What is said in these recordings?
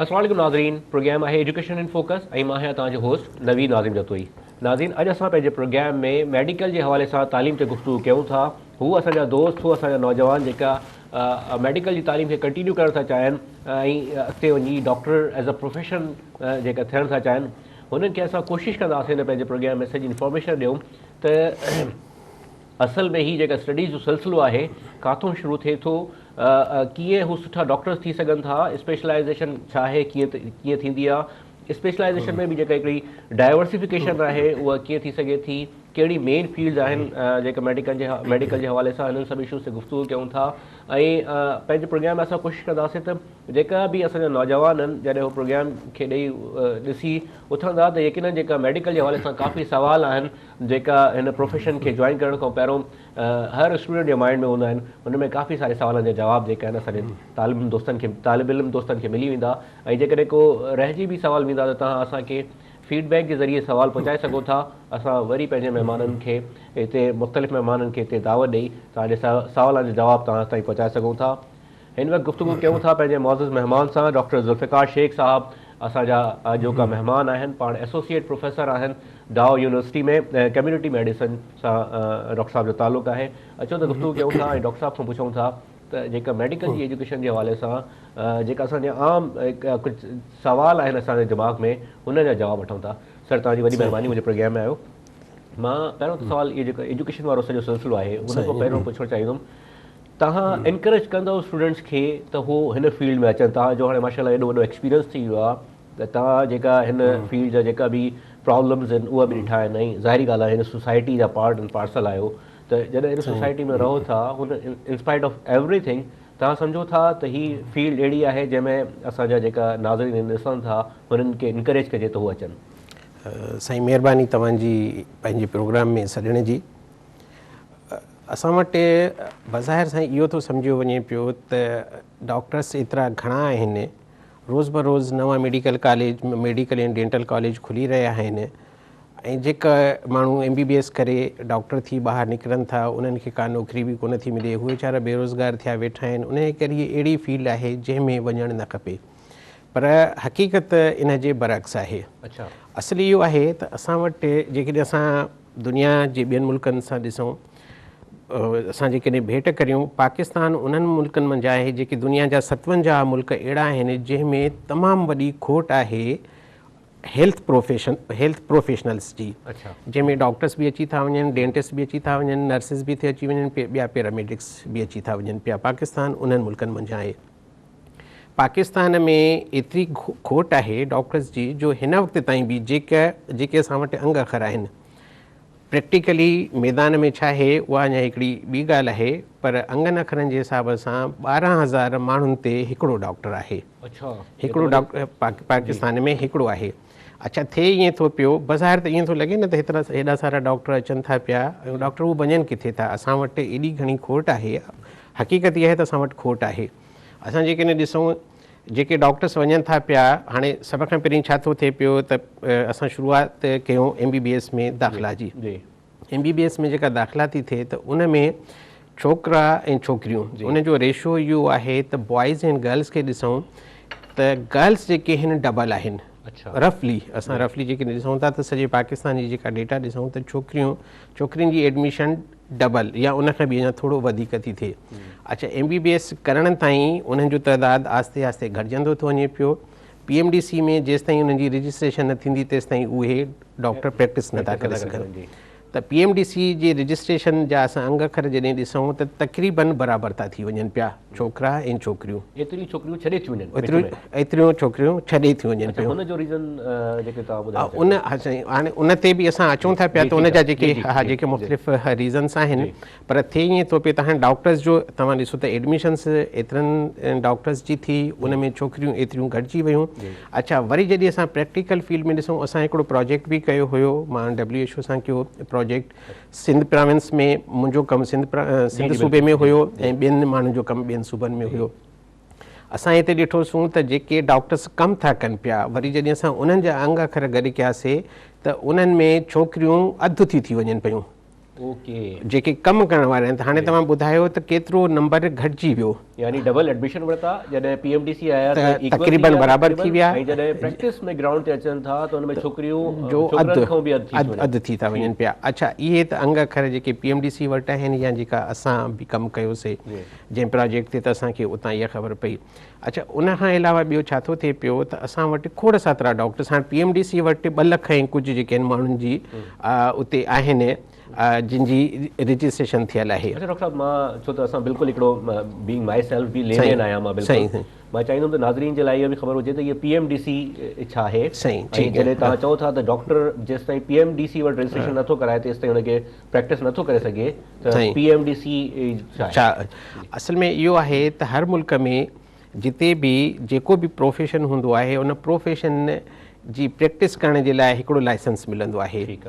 السلام عليڪم ناظرين پروگرام آهي ايجوڪيشن ان فوڪس ۽ مان آهيان توهان جو هوسٽ نويد ناظم جتوئي ناظرين اڄ اسان پنهنجي پروگرام ۾ ميڊيڪل جي حوالي سان تعليم تي گفتگو ڪيون ٿا هو اسان جا دوست هو اسان جا نوجوان جيڪا ميڊيڪل جي تعليم کي ڪنٽينيو ڪرڻ ٿا چاهين ۽ اڳتي وڃي ڊاڪٽر ايز ا پروفيشن جيڪا ٿيڻ ٿا چاهين هنن کي اسان ڪوشش ڪنداسين پنهنجي پروگرام ۾ سڄي انفارميشن ڏيون ته اصل ۾ هي جيڪا اسٽڊيز جو سلسلو آهي ڪاٿون شروع ٿئي ٿو ڪيئن هو سٺا ڊاڪٽرز ٿي سگهن ٿا اسپيشلائزيشن ڇا آهي ڪيئن ڪيئن ٿيندي آهي اسپيشلائزيشن ۾ به جيڪا هڪڙي ڊائيورسفڪيشن آهي اها ڪيئن ٿي سگهي ٿي ڪهڙي مين فيلڊز آهن جيڪا ميڊيڪل جي ميڊيڪل جي حوالي سان هنن سڀ اشوز تي گفتگو ڪيون ٿا ۽ پنهنجي پروگرام ۾ اسان ڪوشش ڪنداسين ته جيڪا به اسان جا نوجوان آهن جڏهن هو پروگرام کي ڏئي ڏسي اٿندا ته يقينن جيڪا ميڊيڪل جي حوالي سان ڪافي سوال آهن جيڪا هن پروفيشن کي جوائن ڪرڻ کان پهريون هر اسٽوڊنٽ جي مائنڊ ۾ هوندا آهن ان ۾ ڪافي ساري سوالن جا جواب جيڪا آهن اسان جي طالب علم دوستن کي طالب علم دوستن کي ملي ويندا ۽ جيڪڏهن ڪو رهجي به سوال ويندا ته توهان اسان کي فيڊ بيڪ جي ذريعي سوال پهچائي سگهو ٿا اسان وري پنهنجي مهمانن کي هتي مختلف مهمانن کي هتي دعوت ڏئي توهان جي سوالن جا جواب توهان تائين پهچائي سگهون ٿا هن وقت گفتگو ڪيون ٿا پنهنجي معزز مهمان سان ڊاڪٽر ذوالفقار شيخ صاحب اسان جا اڄوڪا مهمان آهن پاڻ ايسوسيئيٽ پروفيسر آهن ڊائو يونيورسٽي ۾ ڪميونٽي ميڊيسن سان ڊاڪٽر صاحب جو تعلق آهي اچو ته گفتگو ڪيون ٿا ۽ ڊاڪٽر صاحب کان پڇون ٿا ته جيڪا ميڊيڪل جي ايجوڪيشن جي حوالي سان جيڪا اسان جا عام ڪجهه سوال آهن اسان جي دماغ ۾ انهن جا جواب وٺون ٿا سر توهان جي وڏي مهرباني منهنجي پروگرام ۾ آيو مان پهريون ته سوال اهو جيڪو ايجوڪيشن وارو سڄو سلسلو آهي ان کان پهريون پڇڻ چاهيندم توهان انڪريج ڪندؤ اسٽوڊنٽس کي ته هو هن فيلڊ ۾ اچن توهان جو هاڻي ماشاء الله ايڏو وڏو ايڪسپيرينس ٿي ويو آهي ته توهان جيڪا هن فيلڊ جا جيڪا به پرابلمز آهن اها به ڏٺا آهن ۽ ظاهري ڳالهه آهي هن سوسائٽي جا پارٽ اينڊ پارسل آهيو ته جڏهن هن سوسائٽي ۾ رهو ٿا هن انسپائٽ آف ايوري ٿنگ توهان سمجهو ٿا ته هي فيلڊ اهڙي آهي جنهن ۾ اسان جا جيڪا ناظرين هن ڏسن ٿا هنن کي انڪريج ڪجي ته هو اچن. سائين مهرباني توهان جي پنهنجي پروگرام ۾ سڏڻ جي. اسان وٽ بظاهر سائين اهو ٿو سمجهيو وڃي پيو ته ڊاڪٽرس ايترا گهڻا آهن روز بروز نوان medical college medical ۽ dental college کلي رهيا آهن ۽ جيڪا ماڻهو ايم بي بي ايس ڪري ڊاڪٽر ٿي ٻاهر نڪرن ٿا انهن کي ڪا نوڪري به ڪونه ٿي ملي هو ويچارا بيروزگار ٿيا ويٺا آهن ان ڪري هي اهڙي فيلڊ آهي جنهن ۾ وڃڻ نه کپي پر حقيقت ان جي برعڪس آهي اصل اهو آهي ته اسان وٽ جيڪڏهن اسان دنيا جي ٻين ملڪن سان ڏسون اسان جيڪڏهن ڀيٽ ڪريون پاڪستان انهن ملڪن منجهان آهي جيڪي دنيا جا 57 ملڪ اهڙا آهن جنهن ۾ تمام وڏي کوٽ آهي هيلٿ پروفيشن هيلٿ پروفيشنلز جي جنهن ۾ ڊاڪٽرس به اچي ٿا وڃن ڊينٽسٽ به اچي ٿا وڃن نرسز به ٿي اچي وڃن ٻيا پيراميڊڪس به اچي ٿا وڃن پيا پاڪستان انهن ملڪن منجهان آهي پاڪستان ۾ ايتري کوٽ آهي ڊاڪٽرز جي جو هن وقت تائين به جيڪا جيڪي اسان وٽ انگ اکر آهن پريڪٽيڪلي ميدان ۾ ڇا آهي اها اڃا هڪڙي ٻي ڳالهه آهي پر انگن اکرن جي حساب سان 12,000 ماڻهن تي هڪڙو ڊاڪٽر آهي هڪڙو ڊاڪٽر پاڪستان ۾ هڪڙو آهي اڇا ٿئي ائين ٿو پيو بظاهر ته ائين ٿو لڳي نه ته هيترا هيڏا سارا ڊاڪٽر اچن ٿا پيا ۽ ڊاڪٽر هو وڃن ڪٿي ٿا اسان وٽ ايڏي گهڻي کوٽ آهي حقيقت اها آهي ته اسان وٽ کوٽ آهي اسان جيڪڏهن ڏسون جيڪي ڊاڪٽرس وڃن ٿا پيا هاڻي سڀ کان پهرين ڇا ٿو ٿئي پيو ته اسان شروعات ڪيون ايم بي بي ايس ۾ داخلا جي ايم بي بي ايس ۾ جيڪا داخلا ٿي ٿئي ته ان ۾ ڇوڪرا ۽ ڇوڪريون ان جو ريشو اهو آهي ته بوائز ۽ گرلز کي ڏسون ته گرلز جيڪي آهن ڊبل آهن رفلي اسان رفلي جيڪي ڏسون ٿا ته سڄي پاڪستان جي جيڪا ڊيٽا ڏسون ته ڇوڪريون ڇوڪرين جي ايڊميشن ڊبل يا ان کان به اڃا ٿورو وڌيڪ ٿي ٿئي اڇا ايم بي بي ايس ڪرڻ تائين انهن جو تعداد آهستي آهستي گهٽجندو ٿو وڃي پيو پي ايم ڊي سي ۾ جيستائين انهن جي رجسٽريشن نه ٿيندي تيستائين اهي ڊاڪٽر پريڪٽس نه ٿا ڪري سگهن ته پي ايم ڊي سي جي رجسٽريشن جا اسان انگ اکر جڏهن ڏسون ته تقريبن برابر ٿا ٿي وڃن پيا ڇوڪرا ۽ ڇوڪريون. ايتريون ڇوڪريون ڇڏي ٿيون وڃن وچ ۾. ايتريون ڇوڪريون ڇڏي ٿيون وڃن پيون. ان جو ريزن جيڪي توهان ٻڌايو ان هاڻي ان تي به اسان اچون ٿا پيا ته ان جا جيڪي ها جيڪي مختلف ريزنس آهن پر ٿئي ائين ٿو پيو ته هاڻي ڊاڪٽرز جو توهان ڏسو ته ايڊميشنس ايترن ڊاڪٽرز جي ٿي ان ۾ ڇوڪريون ايتريون گهٽجي ويون اڇا وري جڏهن اسان پريڪٽيڪل فيلڊ ۾ ڏسون اسان هڪڙو پروجيڪٽ به ڪيو هيو مان ڊبليو ايڇ او سان ڪيو پروجيڪٽ سنڌ پراونس ۾ منهنجو ڪم سنڌ سنڌ صوبي ۾ هيو ۽ ٻين ماڻهن جو ڪم ٻين صوبن ۾ هيو اسان هتي ڏٺوسون ته جيڪي ڊاڪٽرس ڪم ٿا ڪن پيا وري جڏهن اسان انهن جا انگ اکر گڏ ڪياسي ته انهن ۾ ڇوڪريون اڌ ٿي ٿي وڃن پيون. اوڪي. جيڪي ڪم ڪرڻ وارا آهن ته هاڻي توهان ٻڌايو ته ڪيترو نمبر گهٽجي ويو. يعني ڊبل ايڊميشن ورتا جڏهن پي ايم ڊي سي آيا ته ايڪول ٿي تقريبن ويا برابر ٿي ويا ۽ جڏهن پريڪٽس ۾ گرائونڊ تي اچن ٿا ته ان ۾ ڇوڪريون جو اڌ ڇوڪرن کان به اڌ ٿي وڃن. اڌ ٿي ٿا وڃن پيا. اڇا اهي ته انگ اکر جيڪي پي ايم ڊي سي وٽ آهن يا جيڪا اسان به ڪم ڪيوسي جنهن پراجيڪٽ تي ته اسان کي اتان اها خبر پئي. اڇا ان کان علاوه ٻيو ڇا ٿو ٿئي پيو ته اسان وٽ کوڙ ساترا ڊاڪٽرس هاڻي پي ايم ڊي سي وٽ 2 لک ۽ ڪجهه جيڪي آهن ماڻهن جي اتي آهن جن جي رجسٽريشن ٿيل آهي. اڇا ڊاڪٽر صاحب مان ڇو ته اسان بلڪل هڪڙو بينگ مائي سيلف به لي مين آهيان مان بلڪل مان چاهيندم ته ناظرين جي لاء اها به خبر هجي ته هي پي ايم ڊي سي ڇا آهي ۽ جڏهن توهان چئو ٿا ته ڊاڪٽر جيستائين پي ايم ڊي سي وٽ رجسٽريشن نٿو ڪرائي تيستائين ان کي پريڪٽس نٿو ڪري سگهي ته پي ايم ڊي سي ڇا آهي؟ اصل ۾ اهو آهي ته هر ملڪ ۾ جتي به جيڪو به پروفيشن هوندو آهي ان پروفيشن جي پريڪٽس ڪرڻ جي لاء هڪڙو لائسنس ملندو آهي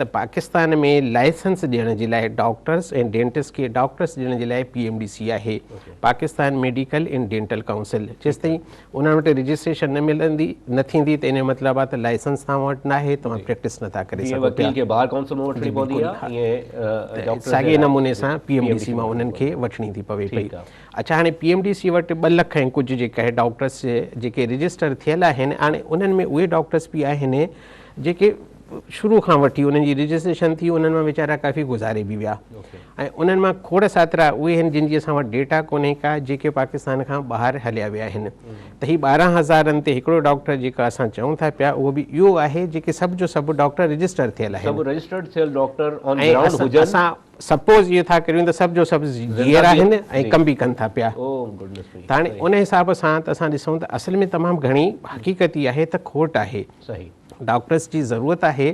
ته پاڪستان ۾ لائسنس ڏيڻ جي لاء ڊاڪٽرس ۽ ڊينٽسٽ کي ڊاڪٽرس ڏيڻ جي لاء پي ايم ڊي سي آهي Pakistan medical and dental council جيستائين انهن وٽ رجسٽريشن نه ملندي نه ٿيندي ته ان جو مطلب آهي ته لائسنس توهان وٽ ناهي توهان پريڪٽس نه ٿا ڪري جيئن سگهو پيا وڪيل کي بار ڪائونسل مان وٺڻي پوندي آهي ائين ڊاڪٽرس جي ساڳئي لاء نموني سان پي ايم ڊي سي مان انهن کي وٺڻي ٿي پوي پئي اڇا هاڻي پي ايم ڊي سي وٽ 2 لک ۽ ڪجهه جيڪا آهي ڊاڪٽرس جيڪي رجسٽر ٿيل آهن هاڻي انهن ۾ اهي ڊاڪٽرس به آهن جيڪي شروع کان وٺي انهن جي رجسٽريشن ٿي انهن مان ويچارا ڪافي گذاري به ويا ۽ انهن مان کوڙ ساترا اهي آهن جن جي اسان وٽ ڊيٽا ڪونهي ڪا جيڪي پاڪستان کان ٻاهر هليا ويا آهن ته هي 12 هزارن تي هڪڙو ڊاڪٽر جيڪا اسان چئون ٿا پيا اهو به اهو آهي جيڪي سڀ جو سڀ ڊاڪٽر رجسٽر ٿيل آهن سڀ رجسٽرڊ ٿيل ڊاڪٽر آن گرائونڊ هجن اسان سپوز اهو ٿا ڪريون ته سڀ جو سڀ جيئرا آهن ۽ ڪم به ڪن ٿا پيا ته هاڻي ان حساب سان ته اسان ڏسون ته اصل ۾ تمام گهڻي حقيقت اها آهي ته کوٽ آهي ڊاڪٽرس جي ضرورت آهي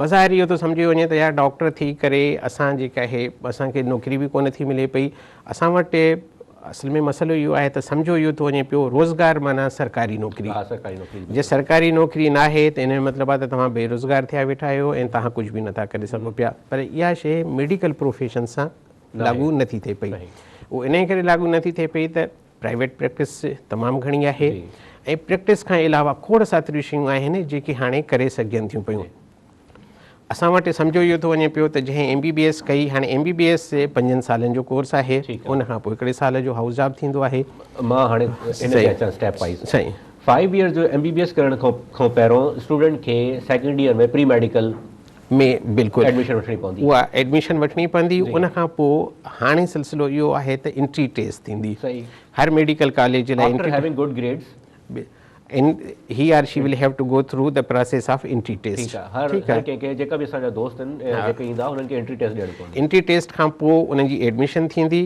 بظاهر اهو ٿو سمجهيو وڃي ته يار ڊاڪٽر ٿي ڪري اسان جيڪا آهي اسان کي نوڪري به ڪونه ٿي ملي پئي اسان وٽ اصل ۾ مسئلو اهو آهي ته سمجهيو اهو ٿو وڃي پيو روزگار معنيٰ سرڪاري نوڪري جي سرڪاري نوڪري ناهي ته ان جو مطلب آهي ته توهان بيروزگار ٿيا ويٺا آهيو ۽ توهان ڪجهه به نٿا ڪري سگهو پيا پر اها شيء ميڊيڪل پروفيشن سان لاڳو نٿي ٿئي پئي اهو انهي ڪري لاڳو نٿي ٿئي پئي ته پرائيويٽ پريڪٽس تمام گهڻي آهي ۽ پريڪٽس کان علاوه کوڙ ساتريون شيون آهن جيڪي هاڻي ڪري سگهجن ٿيون پيون. اسان وٽ سمجهيو اهو ٿو وڃي پيو ته جنهن ايم بي بي ايس ڪئي هاڻي ايم بي بي ايس 5 سالن جو ڪورس آهي ان کان پوء هڪڙي سال جو هائوس جاب ٿيندو آهي. مان هاڻي ان تي اچان اسٽيپ وائيز. سائين. 5 ايئرز جو ايم بي بي ايس ڪرڻ کان پهريون اسٽوڊنٽ کي سيڪنڊ ايئر ۾ پري ميڊيڪل ۾ بلڪل ايڊميشن وٺڻي پوندي. اها ايڊميشن وٺڻي پوندي ان کان پوء هاڻي سلسلو اهو آهي ته انٽري ٽيسٽ ٿيندي هر ميڊيڪل ڪاليج جي لاء after having good grades he or she will have to go through the process of entry test. ٺيڪ آهي هر هر ڪنهن کي جيڪا به اسان جا دوست آهن جيڪي ايندا انهن کي انٽري ٽيسٽ ڏيڻي پوندي. انٽري ٽيسٽ کان پوء انهن جي ايڊميشن ٿيندي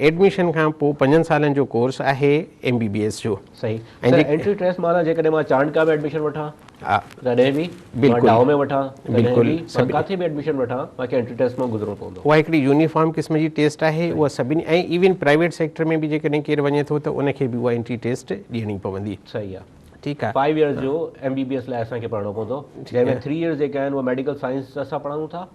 ايڊميشن کان پوء 5 سالن جو ڪورس آهي ايم بي بي ايس جو. صحيح سر انٽري ٽيسٽ معنيٰ جيڪڏهن مان چانڊڪا ۾ ايڊميشن وٺان تڏهن به مان ڊائو ۾ وٺان تڏهن به مان ڪاٿي به ايڊميشن وٺان مان کي انٽري ٽيسٽ مان گذرڻو پوندو. اها هڪڙي يونيفارم قسم جي ٽيسٽ آهي اها سڀني ۽ ايون پرائيويٽ سيڪٽر ۾ به جيڪڏهن ڪير وڃي ٿو ته ان کي به اها انٽري ٽيسٽ ڏيڻي پوندي. صحيح آهي. ٺيڪ آهي. 5 ايئرز جو ايم بي بي ايس لاء اسان کي پڙهڻو پوندو جنهن ۾ 3 ايئرز جيڪا آهن اهي ميڊيڪل سائنس اسان پڙهون ٿا.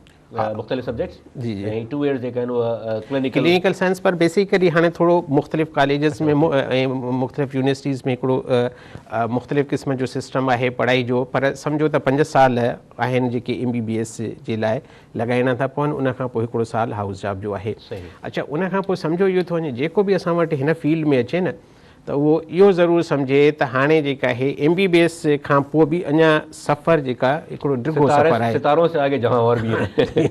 مختلف سبجيڪٽس جي جي ۽ 2 ايئرز جيڪا آهن اهي ڪلينيڪل ڪلينيڪل سائنس پر بيسيڪلي هاڻي ٿورو مختلف ڪاليجز ۾ ۽ مختلف يونيورسٽيز ۾ هڪڙو مختلف قسم جو سسٽم آهي پڙهائي جو پر سمجهو ته 5 سال آهن جيڪي ايم بي بي ايس جي لاء لڳائڻا ٿا پون ان کان پوء هڪڙو سال هائوس جاب جو آهي اڇا ان کان پوء سمجهو اهو ٿو وڃي جيڪو به اسان وٽ هن فيلڊ ۾ اچي نه ته اهو اهو ضرور سمجهي ته هاڻي جيڪا آهي ايم بي بي ايس کان پوء به اڃا سفر جيڪا هڪڙو ڊگهو سفر آهي. ستارون سي آگي جهان اور ڀي هي.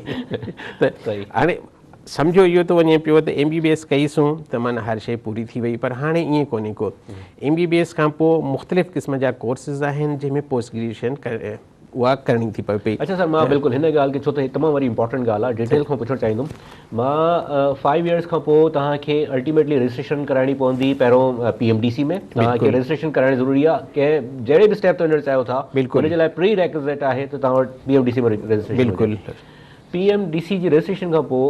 ته هاڻي سمجهيو اهو ٿو وڃي پيو ته ايم بي بي ايس ڪئي سون ته معنيٰ هر شيء پوري ٿي وئي پر هاڻي ائين ڪونهي ڪو. ايم بي بي ايس کان پوء مختلف قسم جا ڪورسز آهن جنهن ۾ پوسٽ گريجوئيشن اها ڪرڻي ٿي پوي پئي. اڇا سر مان بلڪل هن ڳالهه کي ڇو ته هي تمام وڏي امپارٽنٽ ڳالهه آهي ڊيٽيل کان پڇڻ چاهيندم مان فائيو ايئرس کان پوء توهان کي الٽيميٽلي رجسٽريشن ڪرائڻي پوندي پهريون پي ايم ڊي سي ۾ توهان کي رجسٽريشن ڪرائڻ ضروري آهي ڪنهن جهڙي به اسٽيپ تي وڃڻ چاهيو ٿا ان جي لاء پري ريڪوزيٽ آهي ته توهان وٽ P M D C ۾ registration بلڪل پي ايم ڊي سي جي رجسٽريشن کان پوء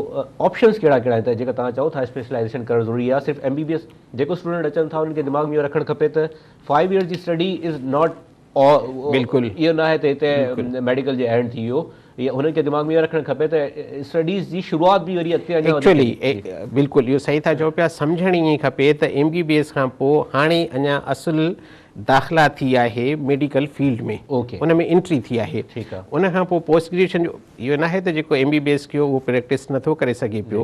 آپشنس ڪهڙا ڪهڙا آهن ته جيڪا توهان چئو ٿا اسپيشلائزيشن ڪرڻ ضروري آهي صرف ايم بي بي ايس جيڪو اسٽوڊنٽ اچن ٿا انهن کي دماغ ۾ اهو رکڻ کپي ته فائيو ايئرس جي اسٽڊي is not بلڪل اهو ناهي ته هتي ميڊيڪل جي اينڊ ٿي ويو هنن کي دماغ ۾ اهو رکڻ کپي ته اسٽڊيز جي شروعات به وري اڳتي اڃا ايڪچوئلي بلڪل اهو صحيح ٿا چئو پيا سمجهڻ ائين کپي ته ايم بي بي ايس کان پوء هاڻي اڃا اصل داخلا ٿي آهي ميڊيڪل فيلڊ ۾ ان ۾ انٽري ٿي آهي. ان کان پوء پوسٽ گريجوئيشن جو اهو ناهي ته جيڪو ايم بي بي ايس ڪيو اهو پريڪٽس نٿو ڪري سگهي پيو،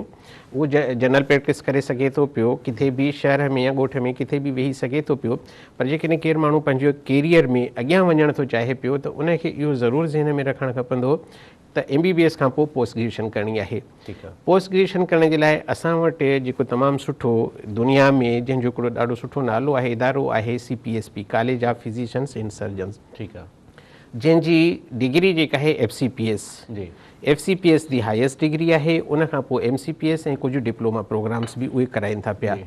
اهو جنرل پريڪٽس ڪري سگهي ٿو پيو، ڪٿي به شهر ۾ يا ڳوٺ ۾ ڪٿي به ويهي سگهي ٿو پيو، پر جيڪڏهن ڪير ماڻهو پنهنجو ڪيريئر ۾ اڳيان وڃڻ ٿو چاهي پيو ته ان کي اهو ضرور ذهن ۾ رکڻ کپندو ته ايم بي بي ايس کان پوء پوسٽ گريجوئيشن ڪرڻي آهي. پوسٽ گريجوئيشن ڪرڻ جي لاء اسان وٽ جيڪو تمام سٺو دنيا ۾ جنهن جو هڪڙو ڏاڍو سٺو نالو آهي ادارو آهي C P S P college of physicians and surgeons جنهن جي ڊگري جيڪا آهي F C P S F C P S the highest degree آهي ان کان پوء ايم سي پي ايس ۽ ڪجهه ڊپلوما پروگرامس به اهي ڪرائين ٿا پيا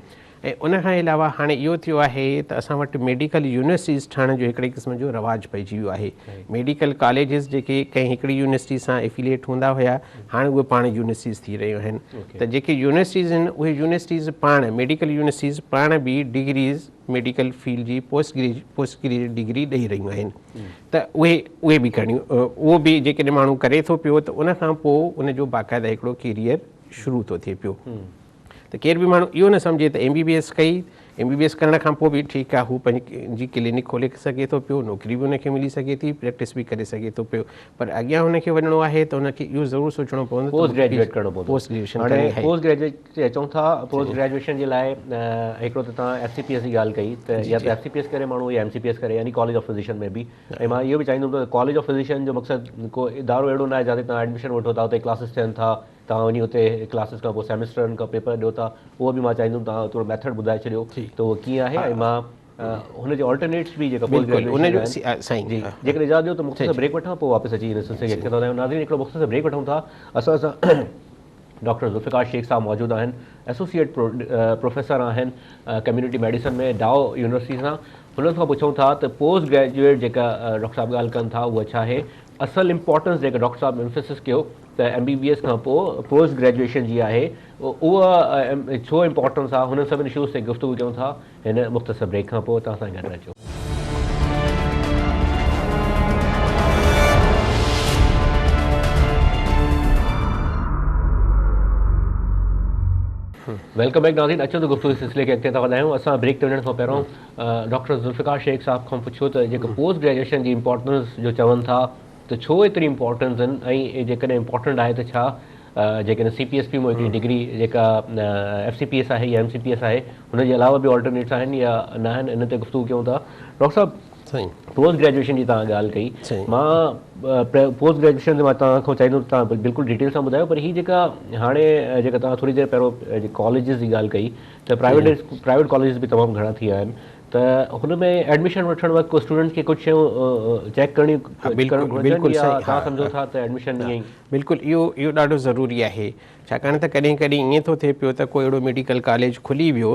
۽ ان کان علاوه هاڻي اهو ٿيو آهي ته اسان وٽ ميڊيڪل يونيورسٽيز ٺهڻ جو هڪڙي قسم جو رواج پئجي ويو آهي. ميڊيڪل ڪاليجز جيڪي ڪنهن هڪڙي يونيورسٽي سان افيليٽ هوندا هيا هاڻي اهي پاڻ يونيورسٽيز ٿي رهيون آهن ته جيڪي يونيورسٽيز آهن اهي يونيورسٽيز پاڻ ميڊيڪل يونيورسٽيز پاڻ به ڊگريز ميڊيڪل فيلڊ جي پوسٽ گريجوئيٽ ڊگري ڏئي رهيون آهن ته اهي اهي به ڪرڻيون اهو به جيڪڏهن ماڻهو ڪري ٿو پيو ته ان کان پوء ان جو باقاعده هڪڙو ڪيريئر شروع ٿو ٿئي پيو. ته ڪير به ماڻهو اهو نه سمجهي ته ايم بي بي ايس ڪئي، ايم بي بي ايس ڪرڻ کان پوء به ٺيڪ آهي هو پنهنجي ڪلينڪ کولي سگهي ٿو پيو، نوڪري به ان کي ملي سگهي ٿي، پريڪٽس به ڪري سگهي ٿو پيو پر اڳيان هن کي وڃڻو آهي ته هن کي اهو ضرور سوچڻو پوندو ته پوسٽ گريجوئيٽ ڪرڻو پوندو. پوسٽ گريجوئيشن ڪرڻي هاڻي آهي. پوسٽ گريجوئيٽ تي اچون ٿا، پوسٽ گريجوئيشن جي لاء هڪڙو ته توهان ايف سي پي ايس جي ڳالهه ڪئي ته يا ته ايف سي پي ايس ڪري ماڻهو يا ايم سي پي ايس ڪري يعني ڪاليج آف فزيشن ۾ به ۽ مان اهو به چاهيندم ته ڪاليج آف فزيشن جو مقصد ڪو ادارو اهڙو نه آهي جاتي توهان ايڊميشن وٺو ٿا اتي ڪلاسز ٿين ٿا توهان وڃي اتي ڪلاسز کان پوء سيمسٽرن کان پيپر ڏيو ٿا اهو به مان چاهيندم توهان ٿورو ميٿڊ ٻڌائي ڇڏيو ته اهو ڪيئن آهي ۽ مان هن جي آلٽرنيٽس به جيڪا پوسٽ گريجوئيشن آهن جي جيڪڏهن اجازت ڏيو ته مختصر بريڪ وٺان پوء واپس اچي هن سلسلي کي اڳتي وڌايون ناظرين هڪڙو مختصر بريڪ وٺون ٿا اسان سان ڊاڪٽر ذوالفقار شيخ صاحب موجود آهن ايسوسيئيٽ پروفيسر آهن ڪميونٽي ميڊيسن ۾ ڊائو يونيورسٽي سان هنن کان پڇون ٿا ته پوسٽ گريجوئيٽ جيڪا ڊاڪٽر صاحب ڳالهه ڪن ٿا اها ڇا آهي اصل امپورٽنس جيڪا ڊاڪٽر صاحب ايمفيسس ڪيو ته ايم بي بي ايس کان پوء پوسٽ گريجوئيشن جي آهي اها ڇو امپورٽنس آهي هنن سڀني اشوز تي گفتگو ڪيون ٿا هن مختصر بريڪ کان پوء توهان سان گڏ رهجو. Welcome back ناظرين اچو ته گفتگو جي سلسلي کي اڳتي ٿا وڌايون اسان بريڪ تي وڃڻ کان پهريون ڊاڪٽر ذوالفقار شيخ صاحب کان پڇيو ته جيڪو پوسٽ گريجوئيشن جي امپورٽنس جو چون ٿا ته ڇو ايتري امپورٽنس آهن ۽ جيڪڏهن امپورٽنٽ آهي ته ڇا جيڪڏهن سي پي ايس پي مون هڪڙي ڊگري جيڪا ايف سي پي ايس آهي يا ايم سي پي ايس آهي ان جي علاوه به آلٽرنيٽس آهن يا نه آهن ان تي گفتگو ڪيون ٿا ڊاڪٽر صاحب پوسٽ گريجوئيشن جي توهان ڳالهه ڪئي مان پوسٽ گريجوئيشن تي مان توهان کان چاهيندم توهان بلڪل ڊيٽيل سان ٻڌايو پر هي جيڪا هاڻي جيڪا توهان ٿوري دير پهريون ڪاليجز جي ڳالهه ڪئي ته پرائيويٽ پرائيويٽ ڪاليجز به تمام گهڻا ٿي ويا آهن ته هن ۾ ايڊميشن وٺڻ وقت ڪو اسٽوڊنٽس کي ڪجهه شيون چيڪ ڪرڻيون ڪرڻ گهرجن يا توهان سمجهو ٿا ته ايڊميشن ائين ئي. بلڪل اهو اهو ڏاڍو ضروري آهي ڇاڪاڻ ته ڪڏهن ڪڏهن ائين ٿو ٿئي پيو ته ڪو اهڙو ميڊيڪل ڪاليج کلي ويو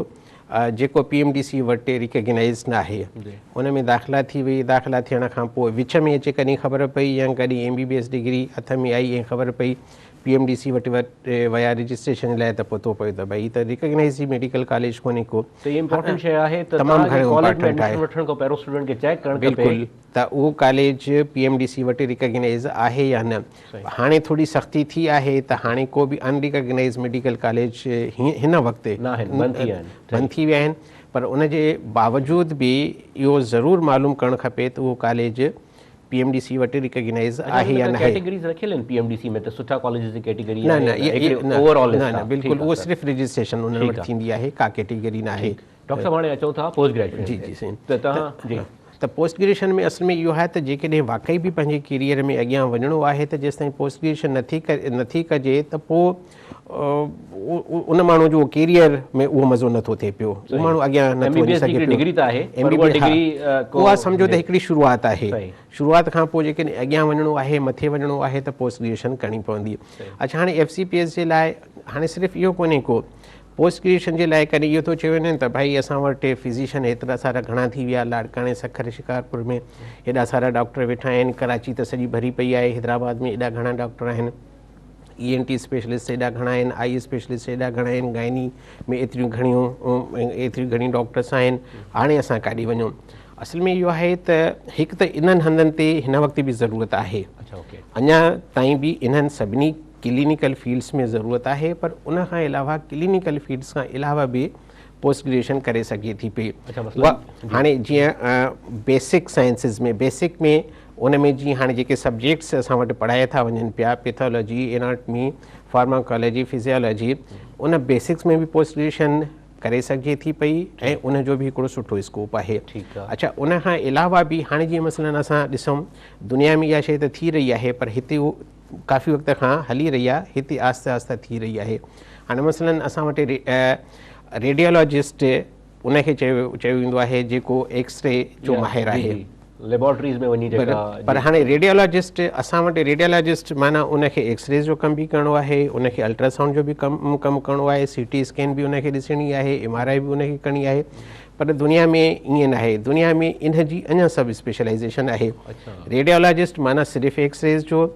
جيڪو پي ايم ڊي سي وٽ ريڪگنائيز نه آهي ان ۾ داخلا ٿي وئي داخلا ٿيڻ کان پوء وچ ۾ اچي ڪڏهن خبر پئي يا ڪڏهن M B B S degree هٿ ۾ آئي ۽ خبر پئي پي ايم ڊي سي وٽ ويا رجسٽريشن لاء ته پتو پيو ته ڀئي هي ته ريڪگنائيز ئي ميڊيڪل ڪاليج ڪونهي ڪو. ته هي امپارٽنٽ شيء آهي ته تمام توهان کي گهڻو ڪاليج ۾ امپارٽنٽ آهي ايڊميشن وٺڻ کان پهريون اسٽوڊنٽ کي چيڪ ڪرڻ کپي. بلڪل ته اهو college P M D C وٽ ريڪگنائيز آهي يا نه. هاڻي ٿوري سختي ٿي آهي ته هاڻي ڪو به ان ريڪگنائيز ميڊيڪل ڪاليج هن وقت ناهن بند ٿي ويا آهن. بند ٿي ويا آهن پر ان جي باوجود به اهو ضرور معلوم ڪرڻ کپي ته اهو college P M D C وٽ ريڪگنائيز آهي يا ناهي. ڪيٽيگريز رکيل آهن پي ايم ڊي سي ۾ ته سٺا ڪاليجز جي ڪيٽيگري نه آهي نه هڪڙي اوور آل نه نه بلڪل اهو صرف رجسٽريشن انهن وٽ ٿيندي آهي ڪا ڪيٽيگري ناهي. ڊاڪٽر صاحب هاڻي اچون ٿا پوسٽ گريجوئيشن جي جي سائين ته توهان جي ته پوسٽ گريجوئيشن ۾ اصل ۾ اهو آهي ته جيڪڏهن واقعي به پنهنجي ڪيريئر ۾ اڳيان وڃڻو آهي ته جيستائين پوسٽ گريجوئيشن نٿي ڪجي ته پوء ان ماڻهو جو ڪيريئر ۾ اهو مزو نٿو ٿئي پيو اهو ماڻهو اڳيان نٿو وڃي سگهي پيو ڊگري ته آهي پر اها ڊگري اها سمجهو ته هڪڙي شروعات آهي شروعات کان پوء جيڪڏهن اڳيان وڃڻو آهي مٿي وڃڻو آهي ته پوسٽ گريجوئيشن ڪرڻي پوندي اڇا هاڻي ايف سي پي ايس جي لاء هاڻي صرف اهو ڪونهي ڪو پوسٽ گريجوئيشن جي لاء ڪڏهن اهو ٿو چيو وڃي ته ڀائي اسان وٽ فزيشن هيترا سارا گهڻا ٿي ويا لاڙڪاڻي سکر شڪارپور ۾ هيڏا سارا ڊاڪٽر ويٺا آهن ڪراچي ته سڄي ڀري پئي آهي حيدرآباد ۾ ايڏا گهڻا ڊاڪٽر آهن اي اين ٽي اسپيشلسٽ ايڏا گهڻا آهن، آئي اسپيشلسٽ ايڏا گهڻا آهن، گائني ۾ ايتريون گهڻيون ايتريون گهڻيون ڊاڪٽرس آهن، هاڻي اسان ڪاڏي وڃون؟ اصل ۾ اهو آهي ته هڪ ته انهن هنڌن تي هن وقت به ضرورت آهي، اڃا تائين به انهن سڀني ڪلينيڪل فيلڊس ۾ ضرورت آهي پر ان کان علاوه ڪلينيڪل فيلڊس کان علاوه به پوسٽ گريجوئيشن ڪري سگهي ٿي پئي. هاڻي جيئن بيسڪ سائنسز ۾ بيسڪ ۾ ان ۾ جيئن هاڻي جيڪي سبجيڪٽس اسان وٽ پڙهايا ٿا وڃن پيا پيٿالاجي، اناٽمي، فارماڪالاجي، فزيالاجي ان بيسڪس ۾ به پوسٽ گريجوئيشن ڪري سگهجي ٿي پئي ۽ ان جو به هڪڙو سٺو اسڪوپ آهي. اڇا ان کان علاوه به هاڻي جيئن مثلاً اسان ڏسون دنيا ۾ اها شيء ته ٿي رهي آهي پر هتي اهو ڪافي وقت کان هلي رهي آهي هتي آهستي آهستي ٿي رهي آهي. هاڻي مثلاً اسان وٽ ريڊيالاجسٽ ان کي چيو ويندو آهي جيڪو ايڪس ري جو ماهر آهي. ليبارٽريز ۾ وڃي جيڪا پر هاڻي ريڊيالاجسٽ اسان وٽ ريڊيالاجسٽ معنيٰ ان کي ايڪس ريز جو ڪم به ڪرڻو آهي ان کي الٽرا سائونڊ جو به ڪم ڪم ڪرڻو آهي سي ٽي اسڪين به ان کي ڏسڻي آهي ايم آر I به ان کي ڪرڻي آهي پر دنيا ۾ ائين ناهي دنيا ۾ ان جي اڃا سب اسپيشلائزيشن آهي ريڊيالاجسٽ معنيٰ صرف ايڪس ريز جو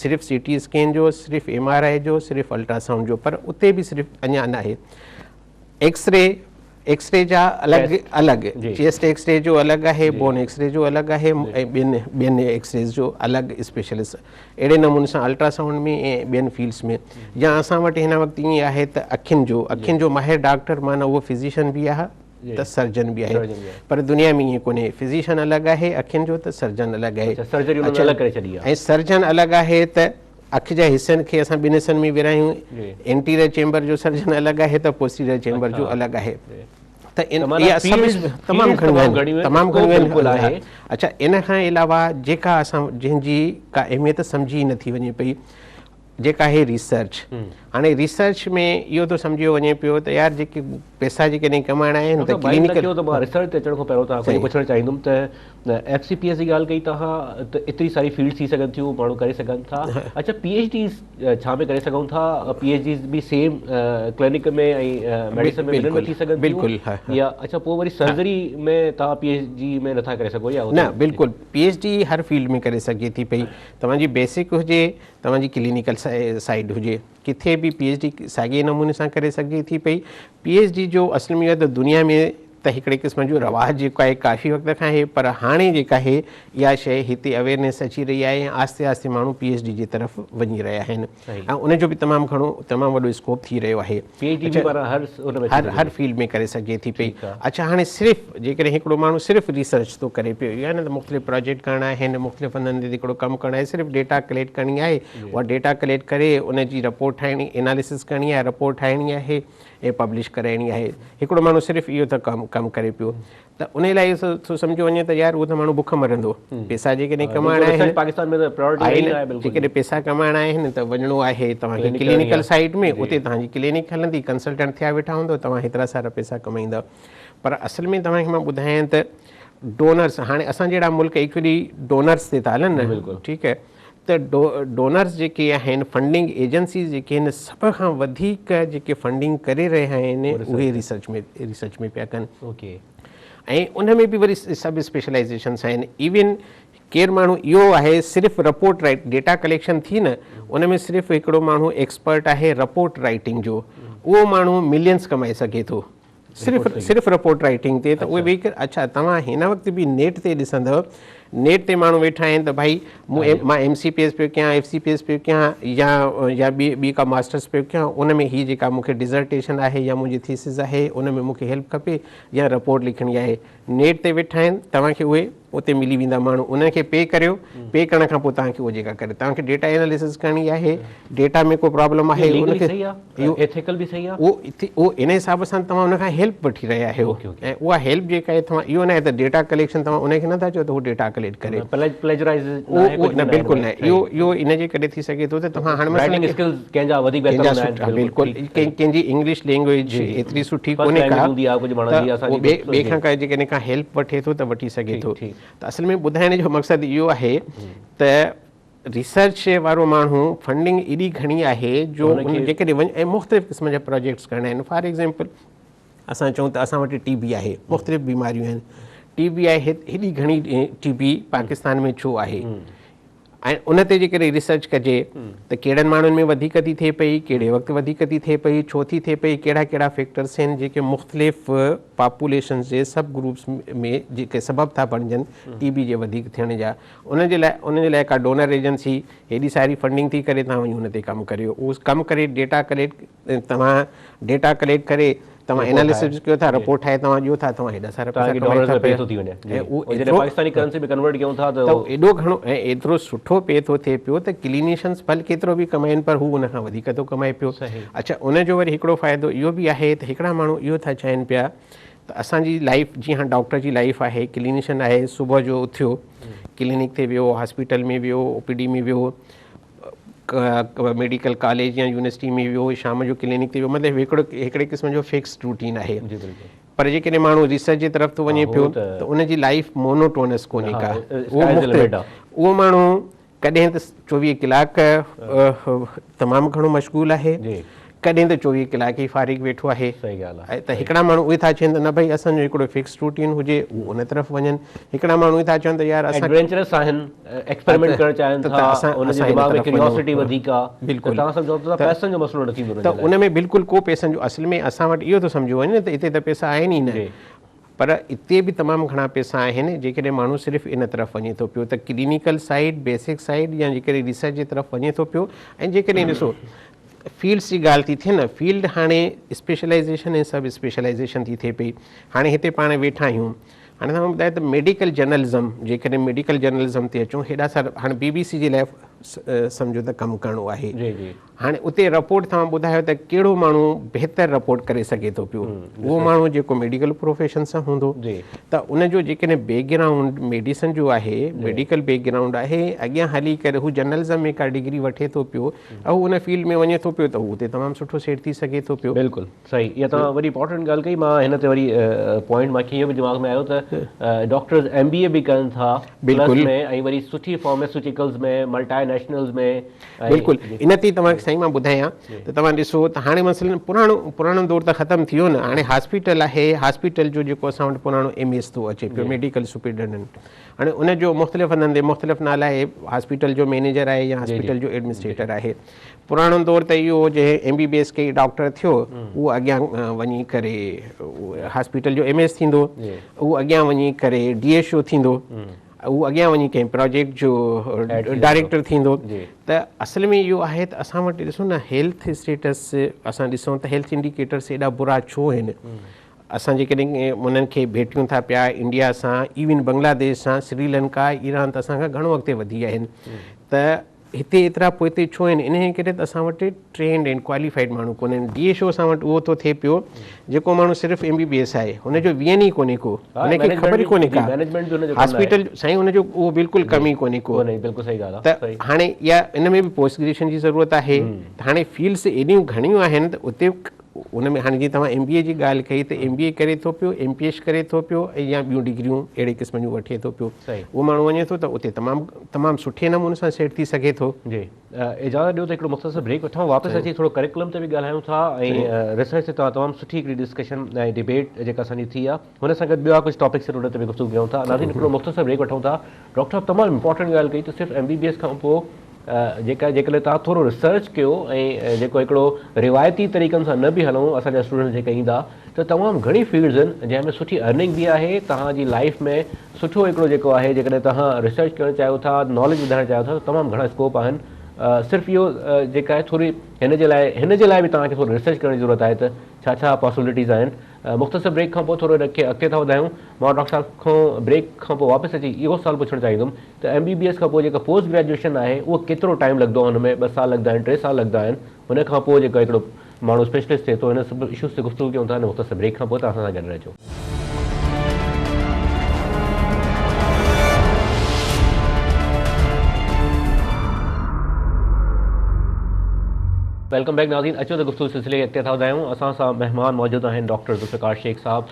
صرف سي ٽي اسڪين جو صرف ايم آر I جو صرف الٽرا سائونڊ جو پر اتي به صرف اڃا ناهي ايڪس ري ايڪس ري جا الڳ الڳ چيسٽ ايڪس ري جو الڳ آهي بون ايڪس ري جو الڳ آهي ۽ ٻين ٻين ايڪس ريز جو الڳ اسپيشلسٽ اهڙي نموني سان الٽرا سائونڊ ۾ ۽ ٻين فيلڊس ۾ يا اسان وٽ هن وقت ائين آهي ته اکين جو اکين جو ماهر ڊاڪٽر معنيٰ اهو فزيشن به آهي ته سرجن به آهي پر دنيا ۾ ائين ڪونهي فزيشن الڳ آهي اکين جو ته سرجن الڳ آهي ۽ سرجن الڳ آهي ته اک جا حصن کي اسان ٻن حصن ۾ ورهايون اينٽيريئر چيمبر جو سرجن الڳ آهي ته پوسٽيريئر چيمبر جو الڳ آهي ته ان اها سڀ تمام گهڻيون آهن تمام گهڻيون آهن اڇا ان کان علاوه جيڪا اسان جنهن جي ڪا اهميت سمجهي نٿي وڃي پئي جيڪا آهي ريسرچ هاڻي ريسرچ ۾ اهو ٿو سمجهيو وڃي پيو ته يار جيڪي پئسا جيڪڏهن ڪمائڻا آهن ته ڪلينڪل ته مان ريسرچ تي اچڻ کان پهريون توهان کان پڇڻ چاهيندم ته ايف سي پي ايس جي ڳالهه ڪئي توهان ته ايتري ساري فيلڊ ٿي سگهن ٿيون ماڻهو ڪري سگهن ٿا اڇا پي ايڇ ڊيز ڇا ۾ ڪري سگهون ٿا پي ايڇ ڊيز به سيم ڪلينڪ ۾ ۽ ميڊيسن ۾ ٻنهن ۾ ٿي سگهن ٿيون يا اڇا پوء وري سرجري ۾ توهان پي ايڇ ڊي ۾ نٿا ڪري سگهو يا نه بلڪل پي ايڇ ڊي هر فيلڊ ۾ ڪري سگهجي ٿي پئي توهان جي بيسڪ هجي توهان جي ڪلينيڪل سائيڊ هجي ڪٿي به پي ايڇ ڊي ساڳئي نموني سان ڪري سگهجي ٿي پئي پي ايڇ ڊي جو اصل ۾ اهو ته دنيا ۾ ته هڪڙي قسم جو رواج جيڪو آهي ڪافي وقت کان آهي پر هاڻي جيڪا آهي اها شيء هتي اويئرنيس اچي رهي آهي ۽ آهستي آهستي ماڻهو پي ايڇ ڊي جي طرف وڃي رهيا آهن ۽ ان جو به تمام گهڻو تمام وڏو اسڪوپ ٿي رهيو آهي پي ايڇ ڊي به معنيٰ هر ان ۾ هر هر فيلڊ ۾ ڪري سگهجي ٿي پئي اڇا هاڻي صرف جيڪڏهن هڪڙو ماڻهو صرف ريسرچ ٿو ڪري پيو يا نه ته مختلف پراجيڪٽ ڪرڻا آهن مختلف هنڌن تي هڪڙو ڪم ڪرڻو آهي صرف ڊيٽا ڪليڪٽ ڪرڻي آهي اها ڊيٽا ڪليڪٽ ڪري ان جي رپورٽ ٺاهڻي اناليسس ڪرڻي آهي رپورٽ ٺاهڻي آهي ۽ پبلش ڪرائڻي آهي هڪڙو ماڻهو صرف اهو ته ڪم ڪم ڪري پيو ته ان لاء اهو ٿو سمجهيو وڃي ته يار اهو ته ماڻهو بک مرندو پيسا جيڪڏهن ڪمائڻا آهن پاڪستان ۾ ته پرائرٽي نه آهي جيڪڏهن پيسا ڪمائڻا آهن ته وڃڻو آهي توهان کي ڪلينيڪل سائيڊ ۾ اتي توهان جي ڪلينڪ هلندي ڪنسلٽنٽ ٿيا ويٺا هوندو توهان هيترا سارا پيسا ڪمائيندا پر اصل ۾ توهان کي مان ٻڌايان ته ڊونرس هاڻي اسان جهڙا ملڪ ايڪچولي ڊونرس تي ٿا هلن نه ٺيڪ آهي ته ڊونرز جيڪي آهن فنڊنگ ايجنسيز جيڪي آهن سڀ کان وڌيڪ جيڪي فنڊنگ ڪري رهيا آهن اهي ريسرچ ۾ ريسرچ ۾ پيا ڪن ۽ ان ۾ به وري سب اسپيشلائزيشنس آهن ايون ڪير ماڻهو اهو آهي صرف رپورٽ رائٽ ڊيٽا ڪليڪشن ٿي نه ان ۾ صرف هڪڙو ماڻهو ايڪسپرٽ آهي رپورٽ رائٽنگ جو اهو ماڻهو ملينس ڪمائي سگهي ٿو صرف صرف رپورٽ رائٽنگ تي ته اهي ويهي ڪري اڇا توهان هن وقت به نيٽ تي ڏسندؤ نيٽ تي ماڻهو ويٺا آهن ته ڀائي مون مان ايم سي پي ايس پيو ڪيان ايف سي پي ايس پيو ڪيان يا يا ٻي ٻي ڪا ماسٽرس پيو ڪيان ان ۾ هي جيڪا مون کي ڊزرٽيشن آهي يا منهنجي ٿيسز آهي ان ۾ مون کي هيلپ کپي يا رپورٽ لکڻي آهي نيٽ تي ويٺا آهن توهان کي اهي اتي ملي ويندا ماڻهو انهن کي پي ڪريو پي ڪرڻ کان پوء توهان کي اهو جيڪا ڪري توهان کي ڊيٽا اناليسس ڪرڻي آهي ڊيٽا ۾ ڪو پرابلم آهي ان کي اهو ايٿيڪل به صحيح آهي اهو اهو ان حساب سان توهان ان کان هيلپ وٺي رهيا آهيو ۽ اها هيلپ جيڪا آهي توهان اهو نه آهي ته ڊيٽا ڪليڪشن توهان ان کي نٿا چئو ته هو ڊيٽا ڪليڪٽ ڪري پليجرائز اهو نه بلڪل نه اهو اهو ان جي ڪري ٿي سگهي ٿو ته توهان هاڻي مثلا رائٽنگ اسڪلز ڪنهن جا وڌيڪ بهتر هوندا آهن بلڪل ڪنهن جي انگلش لينگويج ايتري سٺي ڪونهي ڪا ته اهو ٻئي کان ڪا جيڪڏهن ڪا هيلپ وٺي ٿو ته وٺي سگهي ٿو ته اصل ۾ ٻڌائڻ جو مقصد اهو آهي ته ريسرچ وارو ماڻهو فنڊنگ ايڏي گهڻي آهي جو جيڪڏهن وڃ ۽ مختلف قسم جا پروجيڪٽس ڪرڻا آهن فار ايگزامپل اسان چئون ته اسان وٽ ٽي بي آهي مختلف بيماريون آهن ٽي بي آهي هيڏي گهڻي ٽي بي پاڪستان ۾ ڇو آهي ۽ ان تي جيڪڏهن ريسرچ ڪجي ته ڪهڙن ماڻهن ۾ وڌيڪ ٿي ٿئي پئي، ڪهڙي وقت وڌيڪ ٿي ٿئي پئي، ڇو ٿي ٿئي پئي، ڪهڙا ڪهڙا فيڪٽرس آهن جيڪي مختلف پاپوليشنز جي سب گروپس ۾ جيڪي سبب ٿا بڻجن ٽي بي جي وڌيڪ ٿيڻ جا ان جي لاء ان جي لاء ڪا ڊونر ايجنسي هيڏي ساري فنڊنگ ٿي ڪري توهان وڃي ان تي ڪم ڪريو اهو ڪم ڪري ڊيٽا ڪليڪٽ توهان ڊيٽا ڪليڪٽ ڪري توهان ايناليسس ڪيو ٿا رپورٽ ٺاهي توهان ڏيو ٿا توهان هيڏا سارا پئسا ڪمائي ٿا پيا ٿو ٿي وڃي جي اهو جڏهن پاڪستاني ڪرنسي ۾ ڪنورٽ ڪيون ٿا ته ايڏو گهڻو ۽ ايترو سٺو پي ٿو ٿئي پيو ته ڪلينيشنس ڀل ڪيترو به ڪمائن پر هو ان کان وڌيڪ ٿو ڪمائي پيو. اڇا ان جو وري هڪڙو فائدو اهو به آهي ته هڪڙا ماڻهو اهو ٿا چاهين پيا ته اسان جي لائيف جيئن هاڻ ڊاڪٽر جي لائيف آهي ڪلينيشن آهي صبح جو اٿيو ڪلينڪ تي ويو هاسپيٽل ۾ ويو او پي ڊي ۾ ويو ميڊيڪل ڪاليج يا يونيورسٽي ۾ ويو شام جو ڪلينڪ تي ويو مطلب هڪڙو هڪڙي قسم جو فڪسڊ روٽين آهي پر جيڪڏهن ماڻهو ريسرچ جي طرف ٿو وڃي پيو ته ان جي لائيف مونوٽونس ڪونهي ڪا اهو ماڻهو ڪڏهن ته 24 ڪلاڪ تمام گهڻو مشغول آهي ڪڏهن ته 24 ڪلاڪ ئي فارغ ويٺو آهي. صحيح ڳالهه آهي. ته هڪڙا ماڻهو اهي ٿا چون ته نه ڀئي اسان جو هڪڙو فڪس روٽين هجي اهو ان طرف وڃن هڪڙا ماڻهو اهي ٿا چون ته يار اسان ايڊوينچرس آهن ايڪسپريمينٽ ڪرڻ چاهين ٿا ان جي دماغ ۾ ڪيوريوسٽي وڌيڪ آهي بلڪل ته توهان سمجهو ٿا پئسن جو مسئلو نه ٿيندو ته ان ۾ بلڪل ڪو پئسن جو اصل ۾ اسان وٽ اهو ٿو سمجهيو وڃي ته اتي ته پئسا آهن ئي نه پر اتي به تمام گهڻا پئسا آهن جيڪڏهن ماڻهو صرف ان طرف وڃي ٿو پيو ته ڪلينيڪل سائيڊ بيسڪ سائيڊ يا جيڪڏهن ريسرچ جي طرف وڃي ٿو پيو ۽ جيڪڏهن ڏسو فيلڊس جي ڳالهه ٿي ٿئي نه فيلڊ هاڻي اسپيشلائيزيشن ۽ سب اسپيشلائيزيشن ٿي ٿئي پئي هاڻي هتي پاڻ ويٺا آهيون هاڻي توهان ٻڌايو ته ميڊيڪل جرنلزم جيڪڏهن ميڊيڪل جرنلزم تي اچون هيڏا سارا هاڻي بي بي سي جي لاء سمجهو ته ڪم ڪرڻو آهي جي جي هاڻي اتي رپورٽ توهان ٻڌايو ته ڪهڙو ماڻهو بهتر رپورٽ ڪري سگهي ٿو پيو اهو ماڻهو جيڪو ميڊيڪل پروفيشن سان هوندو ته ان جو جيڪڏهن بيڪ گرائونڊ ميڊيسن جو آهي ميڊيڪل بيڪ گرائونڊ آهي اڳيان هلي ڪري هو جرنلزم ۾ ڪا ڊگري وٺي ٿو پيو ۽ هو ان فيلڊ ۾ وڃي ٿو پيو ته هو اتي تمام سٺو سيٽ ٿي سگهي ٿو پيو. بلڪل صحيح اها توهان وڏي امپورٽنٽ ڳالهه ڪئي مان هن تي وري پوائنٽ مان کي اهو به دماغ ۾ آيو ته ڊاڪٽرز ايم بي اي به ڪن ٿا پلس ۾ ۽ وري سٺي فارماسيوٽيڪلز ۾ ملٽائي نيشنلز ۾ بلڪل ان تي توهان کي سائين مان ٻڌايان ته توهان ڏسو ته هاڻي مثلا پراڻو پراڻو دور ته ختم ٿي ويو نه هاڻي هاسپيٽل آهي هاسپيٽل جو جيڪو اسان وٽ پراڻو ايم ايس ٿو اچي پيو ميڊيڪل سپرنٽينڊنٽ هاڻي ان جو مختلف هنڌن تي مختلف نالا آهي هاسپيٽل جو مينيجر آهي يا هاسپيٽل جو ايڊمنسٽريٽر آهي پراڻو دور ته اهو هو جنهن ايم بي بي ايس ڪئي ڊاڪٽر ٿيو اهو اڳيان وڃي ڪري هاسپيٽل جو ايم ايس ٿيندو اهو اڳيان وڃي ڪري ڊي ايڇ او ٿيندو اهو اڳيان وڃي ڪنهن پراجيڪٽ جو ڊائريڪٽر ٿيندو ته اصل ۾ اهو آهي ته اسان وٽ ڏسو نه هيلٿ اسٽيٽس اسان ڏسون ته هيلٿ انڊيڪيٽرس ايڏا برا ڇو آهن اسان جيڪڏهن انهن کي ڀيٽيون ٿا پيا انڊيا سان ايون بنگلاديش سان سريلنڪا ايران ته اسان کان گهڻو اڳتي وڌي ويا آهن ته هتي ايترا پوئتي ڇو آهن؟ انهيء ڪري ته اسان وٽ ٽرينڊ ۽ ڪواليفائيڊ ماڻهو ڪونهن. ڊي ايڇ او اسان وٽ اهو ٿو ٿئي پيو جيڪو ماڻهو صرف ايم بي بي ايس آهي هن جو وين ئي ڪونهي ڪو هن کي خبر ئي ڪونهي ڪا هاسپيٽل سائين هن جو اهو بلڪل ڪم ئي ڪونهي ڪو ته هاڻي اها ان ۾ به پوسٽ گريجوئيشن جي ضرورت آهي ته هاڻي فيلڊس ايڏيون گهڻيون آهن ته اتي ان ۾ هاڻي جيئن توهان ايم بي اي جي ڳالهه ڪئي ته ايم بي اي ڪري ٿو پيو، ايم پي ايڇ ڪري ٿو پيو ۽ يا ٻيون ڊگريون اهڙي قسم جون وٺي ٿو پيو اهو ماڻهو وڃي ٿو ته اتي تمام تمام سٺي نموني سان سيٽ ٿي سگهي ٿو. جي اجازت ڏيو ته هڪڙو مختصر بريڪ وٺون واپس اچي ٿورو ڪريڪولم تي به ڳالهايون ٿا ۽ ريسرچ تي توهان تمام سٺي هڪڙي ڊسڪشن ۽ ڊبيٽ جيڪا اسان جي ٿي آهي هن سان گڏ ٻيا ڪجهه ٽاپڪس آهن ان تي به گفتگو ڪيون ٿا ناظرين هڪڙو مختصر بريڪ وٺون ٿا ڊاڪٽر صاحب تمام امپورٽنٽ ڳالهه ڪئي ته صرف ايم بي بي ايس کان پوء جيڪا جيڪڏهن توهان ٿورو ريسرچ ڪيو ۽ جيڪو هڪڙو روايتي طريقن سان نه به هلون اسان جا اسٽوڊنٽس جيڪي ايندا ته تمام گهڻي فيلڊز آهن جنهن ۾ سٺي ارننگ به آهي توهان جي لائف ۾ سٺو هڪڙو جيڪو آهي جيڪڏهن توهان ريسرچ ڪرڻ چاهيو ٿا ناليج وڌائڻ چاهيو ٿا ته تمام گهڻا اسڪوپ آهن صرف اهو جيڪا آهي ٿوري هن جي لاء هن جي لاء به توهان کي ٿورو ريسرچ ڪرڻ جي ضرورت آهي ته ڇا ڇا پاسبلٽيز آهن مختصر بريڪ کان پوء ٿورو ان کي اڳتي ٿا وڌايون. مان ڊاڪٽر صاحب کان بريڪ کان پوء واپس اچي اهو سوال پڇڻ چاهيندم ته ايم بي بي ايس کان پوء جيڪا پوسٽ گريجوئيشن آهي اهو ڪيترو ٽائيم لڳندو آهي ان ۾ ٻه سال لڳندا آهن ٽي سال لڳندا آهن ان کان پوء جيڪو هڪڙو ماڻهو اسپيشلسٽ ٿئي ٿو ان سڀ اشوز تي گفتگو ڪيون ٿا ان مختصر بريڪ کان پوء توهان اسان سان گڏ رهجو. Welcome back ناظرين اچو ته گفتگو سلسلي کي اڳتي ٿا وڌايون اسان سان مهمان موجود آهن ڊاڪٽر ذوالفقار شيخ صاحب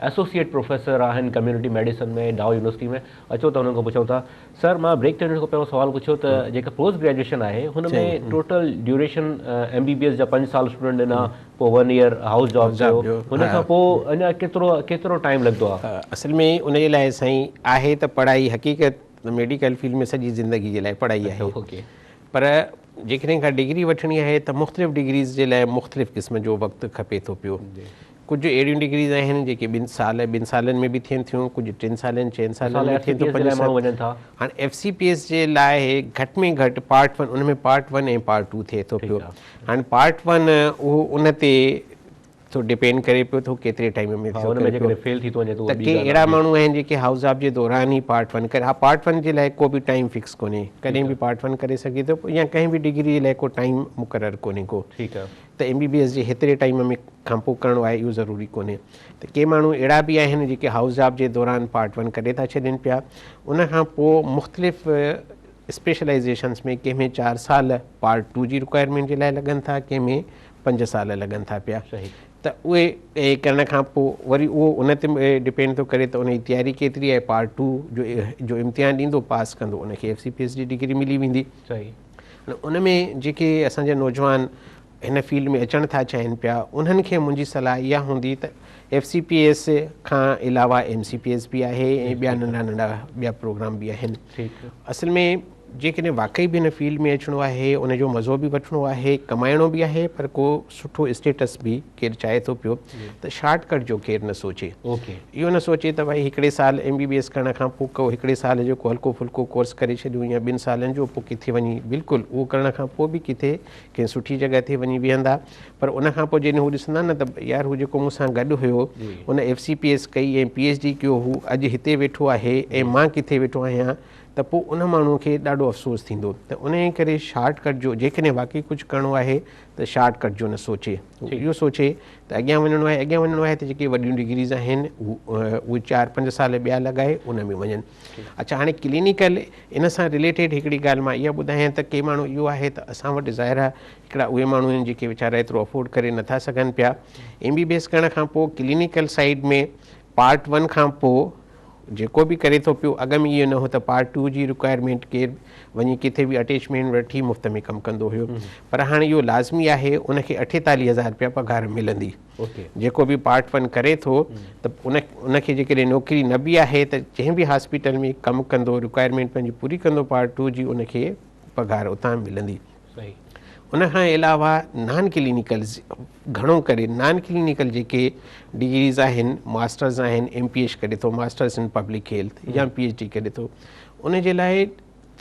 ايسوسيئيٽ پروفيسر آهن ڪميونٽي ميڊيسن ۾ ڊائو يونيورسٽي ۾ اچو ته انهن کان پڇون ٿا سر مان بريڪ تي انهن کان پهريون سوال پڇيو ته جيڪا پوسٽ گريجوئيشن آهي هن ۾ total duration M B B S جا پنج سال اسٽوڊنٽ ڏنا پوء ون ايئر هائوس جاب ڪيو هن کان پوء اڃا ڪيترو ڪيترو ٽائيم لڳندو آهي اصل ۾ ان جي لاء سائين آهي ته پڙهائي حقيقت ميڊيڪل فيلڊ ۾ سڄي زندگي جي لاء پڙهائي آهي پر جيڪڏهن ڪا ڊگري وٺڻي آهي ته مختلف ڊگريز جي لاء مختلف قسم جو وقت کپي ٿو پيو. ڪجهه اهڙيون ڊگريز آهن جيڪي ٻن سال ٻن سالن ۾ به ٿين ٿيون، ڪجهه ٽن سالن چئن سالن ۾ ٿين ٿيون پنج سال هاڻي ايف سي پي ايس جي لاء گهٽ ۾ گهٽ پارٽ ون ان ۾ پارٽ ون ۽ پارٽ ٽو ٿئي ٿو پيو. هاڻي پارٽ ون اهو ان تي ٿو ڊپينڊ ڪري پيو ته هو ڪيتري ٽائيم ۾ ٿو ڪري پيو. فيل ٿي ٿو وڃي ته ڪي اهڙا ماڻهو آهن جيڪي هائوس جاب جي دوران ئي پارٽ ون ڪري ها پارٽ ون جي لاء ڪو به ٽائيم فڪس ڪونهي ڪڏهن به پارٽ ون ڪري سگهي ٿو يا ڪنهن به ڊگري جي لاء ڪو ٽائيم مقرر ڪونهي ڪو ته ايم بي بي ايس جي هيتري ٽائيم ۾ کان پوء ڪرڻو آهي اهو ضروري ڪونهي ته ڪي ماڻهو اهڙا به آهن جيڪي هائوس جاب جي دوران پارٽ ون ڪري ٿا ڇڏين پيا ان کان پوء مختلف اسپيشلائيزيشنس ۾ ڪنهن ۾ چار سال پارٽ ٽو جي رڪوائرمينٽ جي لاء لڳن ٿا ڪنهن ۾ پنج سال لڳن ٿا پيا ته اهي ڪرڻ کان پوء وري اهو ان تي ڊپينڊ ٿو ڪري ته ان جي تياري ڪيتري آهي پارٽ ٽو جو جو امتحان ڏيندو پاس ڪندو ان کي ايف سي پي ايس جي ڊگري ملي ويندي ان ۾ جيڪي اسان جا نوجوان هن فيلڊ ۾ اچڻ ٿا چاهين پيا انهن کي منهنجي صلاح اها هوندي ته ايف سي پي ايس کان علاوه ايم سي پي ايس به آهي ۽ ٻيا ننڍا ننڍا ٻيا پروگرام به آهن اصل ۾ جيڪڏهن واقعي به هن فيلڊ ۾ اچڻو آهي ان جو مزو به وٺڻو آهي ڪمائڻو به آهي پر ڪو سٺو اسٽيٽس به ڪير چاهي ٿو پيو ته شارٽ ڪٽ جو ڪير نه سوچي اهو نه سوچي ته ڀائي هڪڙي سال ايم بي بي ايس ڪرڻ کان پوء ڪو هڪڙي سال جو ڪو هلڪو ڦلڪو ڪورس ڪري ڇڏيون يا ٻن سالن جو پوء ڪٿي وڃي بلڪل اهو ڪرڻ کان پوء به ڪٿي ڪنهن سٺي جڳهه تي وڃي ويهندا پر ان کان پوء جڏهن هو ڏسندا نه ته يار هو جيڪو مون سان گڏ هيو ان ايف سي پي ايس ڪئي ۽ پي ايڇ ڊي ڪيو هو اڄ هتي ويٺو آهي ۽ مان ڪٿي ويٺو آهيان ته پوء ان ماڻهوء کي ڏاڍو افسوس ٿيندو ته انهيء ڪري شارٽ ڪٽ جو جيڪڏهن واقعي ڪجهه ڪرڻو آهي ته شارٽ ڪٽ جو نه سوچي اهو سوچي ته اڳيان وڃڻو آهي اڳيان وڃڻو آهي ته جيڪي وڏيون ڊگريز آهن اهي چار پنج سال ٻيا لڳائي ان ۾ وڃن. اڇا هاڻي ڪلينيڪل ان سان رليٽيڊ هڪڙي ڳالهه مان اها ٻڌايان ته ڪي ماڻهو اهو آهي ته اسان وٽ ظاهر آهي هڪڙا اهي ماڻهو آهن جيڪي ويچارا ايترو افورڊ ڪري نٿا سگهن پيا ايم بي بي ايس ڪرڻ کان پوء ڪلينيڪل سائيڊ ۾ پارٽ ون کان پوء جيڪو به ڪري ٿو پيو اڳ ۾ اهو نه هو ته پارٽ ٽو جي رڪوائرمينٽ ڪير وڃي ڪٿي به اٽيچمينٽ وٺي مفت ۾ ڪم ڪندو هيو پر هاڻي اهو لازمي آهي ان کي اٺيتاليهه هزار رپيا پگهار ملندي جيڪو به پارٽ ون ڪري ٿو ته ان ان کي جيڪڏهن نوڪري نه به آهي ته جنهن به هاسپيٽل ۾ ڪم ڪندو رڪوائرمينٽ پنهنجي پوري ڪندو پارٽ ٽو جي ان کي پگهار اتان ملندي. ان کان علاوه نان ڪلينيڪل گهڻو ڪري نان ڪلينيڪل جيڪي ڊگريز آهن ماسٽرز آهن ايم پي ايڇ ڪري ٿو ماسٽرز ان پبلڪ هيلٿ يا پي ايڇ ڊي ڪري ٿو ان جي لاء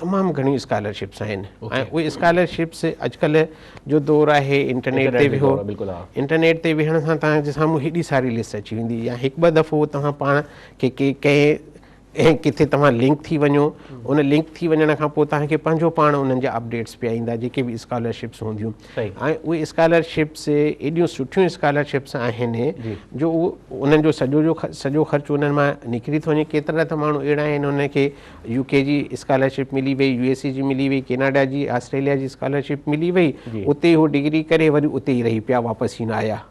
تمام گهڻيون اسڪالرشپس آهن ۽ اهي اسڪالرشپس اڄڪلهه جو دور آهي انٽرنيٽ تي ويهو انٽرنيٽ تي ويهڻ سان توهان جي سامهون هيڏي ساري لسٽ اچي ويندي يا هڪ ٻه دفعو توهان پاڻ کي ڪنهن ۽ ڪٿي توهان لنڪ ٿي وڃو ان لنڪ ٿي وڃڻ کان پوء توهان کي پنهنجو پاڻ انهن جا اپڊيٽس پيا ايندا جيڪي به اسڪالرشپس هونديون ۽ اهي اسڪالرشپس ايڏيون سٺيون اسڪالرشپس آهن جو اهو انهن جو سڄو جو سڄو خرچ انهن مان نڪري ٿو وڃي ڪيترا ته ماڻهو اهڙا آهن انهن کي يو ڪي جي اسڪالرشپ ملي وئي يو ايس اي جي ملي وئي ڪيناڊا جي آسٽريليا جي اسڪالرشپ ملي وئي اتي هو ڊگري ڪري وري اتي ئي رهي پيا واپس ئي نه آيا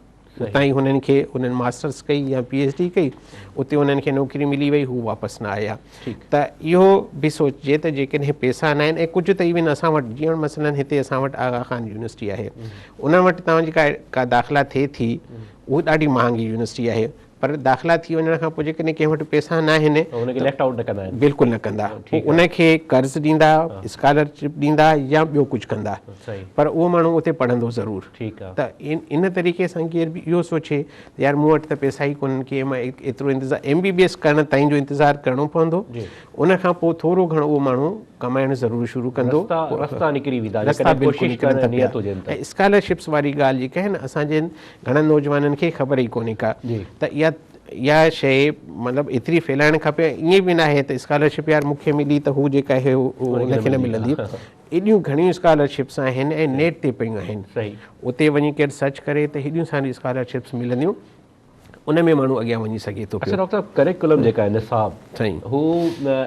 اتان ئي هنن کي انهن ماسٽرس ڪئي يا پي ايڇ ڊي ڪئي اتي انهن کي نوڪري ملي وئي هو واپس نه آيا ته اهو به سوچجي ته جيڪڏهن پيسا نه آهن ۽ ڪجهه ته ايون اسان وٽ جيئن مثلا هتي اسان وٽ آغا خان يونيورسٽي آهي ان وٽ توهان جي ڪا داخلا ٿئي ٿي اهو ڏاڍي مهانگي يونيورسٽي آهي پر داخلا ٿي وڃڻ کان پوء جيڪڏهن ڪنهن وٽ پيسا نه آهن ته ان کي ليفٽ آئوٽ نه ڪندا آهن بلڪل نه ڪندا پوء ان کي قرض ڏيندا اسڪالرشپ ڏيندا يا ٻيو ڪجهه ڪندا پر اهو ماڻهو اتي پڙهندو ضرور ته ان طريقي سان ڪير به اهو سوچي ته يار مون وٽ ته پئسا ئي ڪونهن ڪي مان ايترو انتظار ايم بي بي ايس ڪرڻ تائين جو انتظار ڪرڻو پوندو ان کان پوء ٿورو گهڻو اهو ماڻهو ڪمائڻ ضرور شروع ڪندو رستا نڪري ويندا جيڪڏهن ڪوشش ڪرڻ جي نيت هجين ته. ۽ اسڪالرشپس واري ڳالهه جيڪا آهي نه اسان جي گهڻن نوجوانن کي خبر ئي ڪونهي ڪا ته اها اها شيء مطلب ايتري ڦهلائڻ کپي ائين به ناهي ته اسڪالرشپ يار مون کي ملي ته هو جيڪا آهي ان کي نه ملندي ايڏيون گهڻيون اسڪالرشپس آهن ۽ نيٽ تي پيون آهن اتي وڃي ڪير سرچ ڪري ته هيڏيون ساريون اسڪالرشپس ملنديون ان ۾ ماڻهو اڳيان وڃي سگهي ٿو پيو. اڇا ڊاڪٽر صاحب ڪريڪولم جيڪا آهي نصاب هو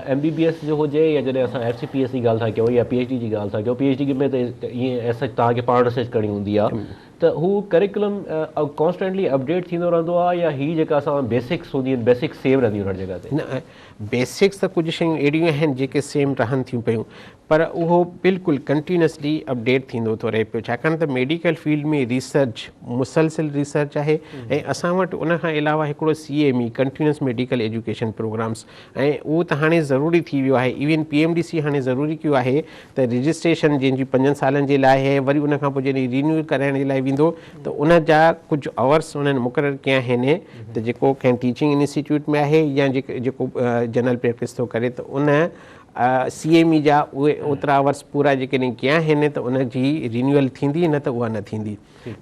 ايم بي بي ايس جو هجي يا جڏهن اسان ايف سي پي ايس جي ڳالهه ٿا ڪيون يا پي ايڇ ڊي جي ڳالهه ٿا ڪيون پي ايڇ ڊي ۾ ته ائين ايز سچ توهان کي پاڻ ريسرچ ڪرڻي هوندي آهي ته هو ڪريڪولم ڪانسٽنٽلي اپڊيٽ ٿيندو رهندو آهي يا هي جيڪا اسان بيسڪس هونديون آهن بيسڪس سيم رهنديون آهن هر جڳهه تي؟ نه بيسڪس ته ڪجهه شيون اهڙيون آهن جيڪي سيم رهن ٿيون پيون پر اهو بلڪل ڪنٽينيوسلي اپڊيٽ ٿيندو ٿو رهي پيو ڇاڪاڻ ته ميڊيڪل فيلڊ ۾ ريسرچ مسلسل ريسرچ آهي ۽ اسان وٽ ان کان علاوه هڪڙو C M E continuous medical education programmes ۽ اهو ته هاڻي ضروري ٿي ويو آهي ايون پي ايم ڊي سي هاڻي ضروري ڪيو آهي ته رجسٽريشن جنهن جي پنجن سالن جي لاء آهي وري ان کان پوء جڏهن رينيو ڪرائڻ جي لاء ويندو ته ان جا ڪجهه آورس انهن مقرر ڪيا آهن ته جيڪو ڪنهن ٽيچنگ انسٽيٽيوٽ ۾ آهي يا جيڪو جنرل پريڪٽس ٿو ڪري ته ان سي ايم اي جا اهي اوترا آورس پورا جيڪڏهن ڪيا آهن ته ان جي رينيوئل ٿيندي نه ته اها نه ٿيندي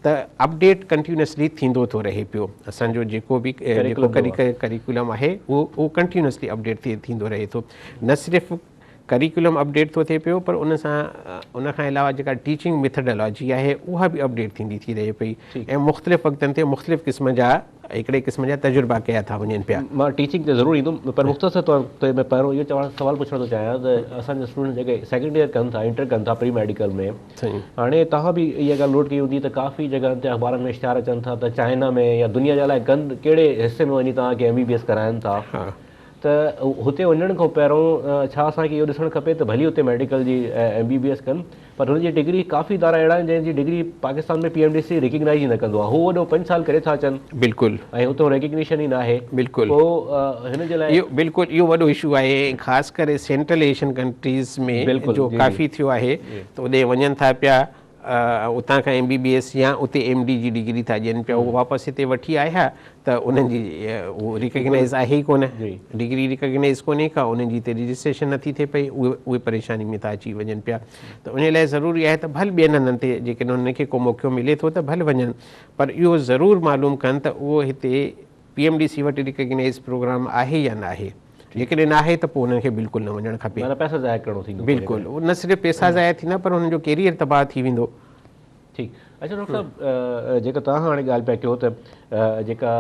ته اپڊيٽ ڪنٽينيوسلي ٿيندو ٿو رهي پيو اسان جو جيڪو به جيڪو ڪريڪولم آهي اهو ڪنٽينيوسلي اپڊيٽ ٿيندو رهي ٿو. نه صرف ڪريڪولم اپڊيٽ ٿو ٿئي پيو پر ان سان ان کان علاوه جيڪا ٽيچنگ ميٿڊالاجي آهي اها به اپڊيٽ ٿيندي ٿي رهي پئي ۽ مختلف وقتن تي مختلف قسم جا هڪڙي قسم جا تجربا ڪيا ٿا وڃن پيا. مان ٽيچنگ تي ضرور ايندم پر مختصر طور تي ۾ پهريون اهو چوڻ سوال پڇڻ ٿو چاهيان ته اسان جا اسٽوڊنٽس جيڪي سيڪنڊ ايئر ڪن ٿا انٽر ڪن ٿا پري ميڊيڪل ۾ هاڻي توهان به اها ڳالهه نوٽ ڪئي هوندي ته ڪافي جڳهن تي اخبارن ۾ اشتهار اچن ٿا ته چائنا ۾ يا دنيا جا الائي ڪن ڪهڙي حصي ۾ وڃي توهان کي ايم بي بي ايس ڪرائن ٿا ته هتي وڃڻ کان پهريون ڇا اسان کي اهو ڏسڻ کپي ته ڀلي اتي ميڊيڪل جي ايم بي بي ايس ڪن پر هن جي ڊگري ڪافي ادارا اهڙا آهن جنهن جي degree Pakistan ۾ P M D C recognise ئي نه ڪندو آهي هو وڏو پنج سال ڪري ٿا اچن بلڪل ۽ اتو ريڪگنيشن ئي ناهي بلڪل پوء هن جي لاء اهو بلڪل اهو وڏو اشو آهي ۽ خاص ڪري سينٽرل ايشين ڪنٽريز ۾ جو ڪافي ٿيو آهي ته اتي وڃن ٿا پيا اتان کان ايم بي بي ايس يا اتي ايم ڊي جي ڊگري ٿا ڏين پيا اهو واپس هتي وٺي آيا ته انهن جي اهو ريڪگنائز آهي ئي ڪونه ڊگري ريڪگنائز ڪونهي ڪا انهن جي هتي رجسٽريشن نٿي ٿئي پئي اهي اهي پريشاني ۾ ٿا اچي وڃن پيا ته ان لاء ضروري آهي ته ڀل ٻين هنڌن تي جيڪڏهن انهن کي ڪو موقعو ملي ٿو ته ڀل وڃن پر اهو ضرور معلوم ڪن ته اهو هتي پي ايم ڊي سي وٽ ريڪگنائز پروگرام آهي يا ناهي جيڪڏهن ناهي ته پوء انهن کي بلڪل نه وڃڻ کپي. معنيٰ پئسا ضايع ڪرڻو ٿيندو. بلڪل نه صرف پئسا ضايع ٿيندا پر انهن جو ڪيريئر تباهه ٿي ويندو. ٺيڪ اڇا ڊاڪٽر صاحب جيڪا توهان هاڻي ڳالهه پيا ڪيو ته جيڪا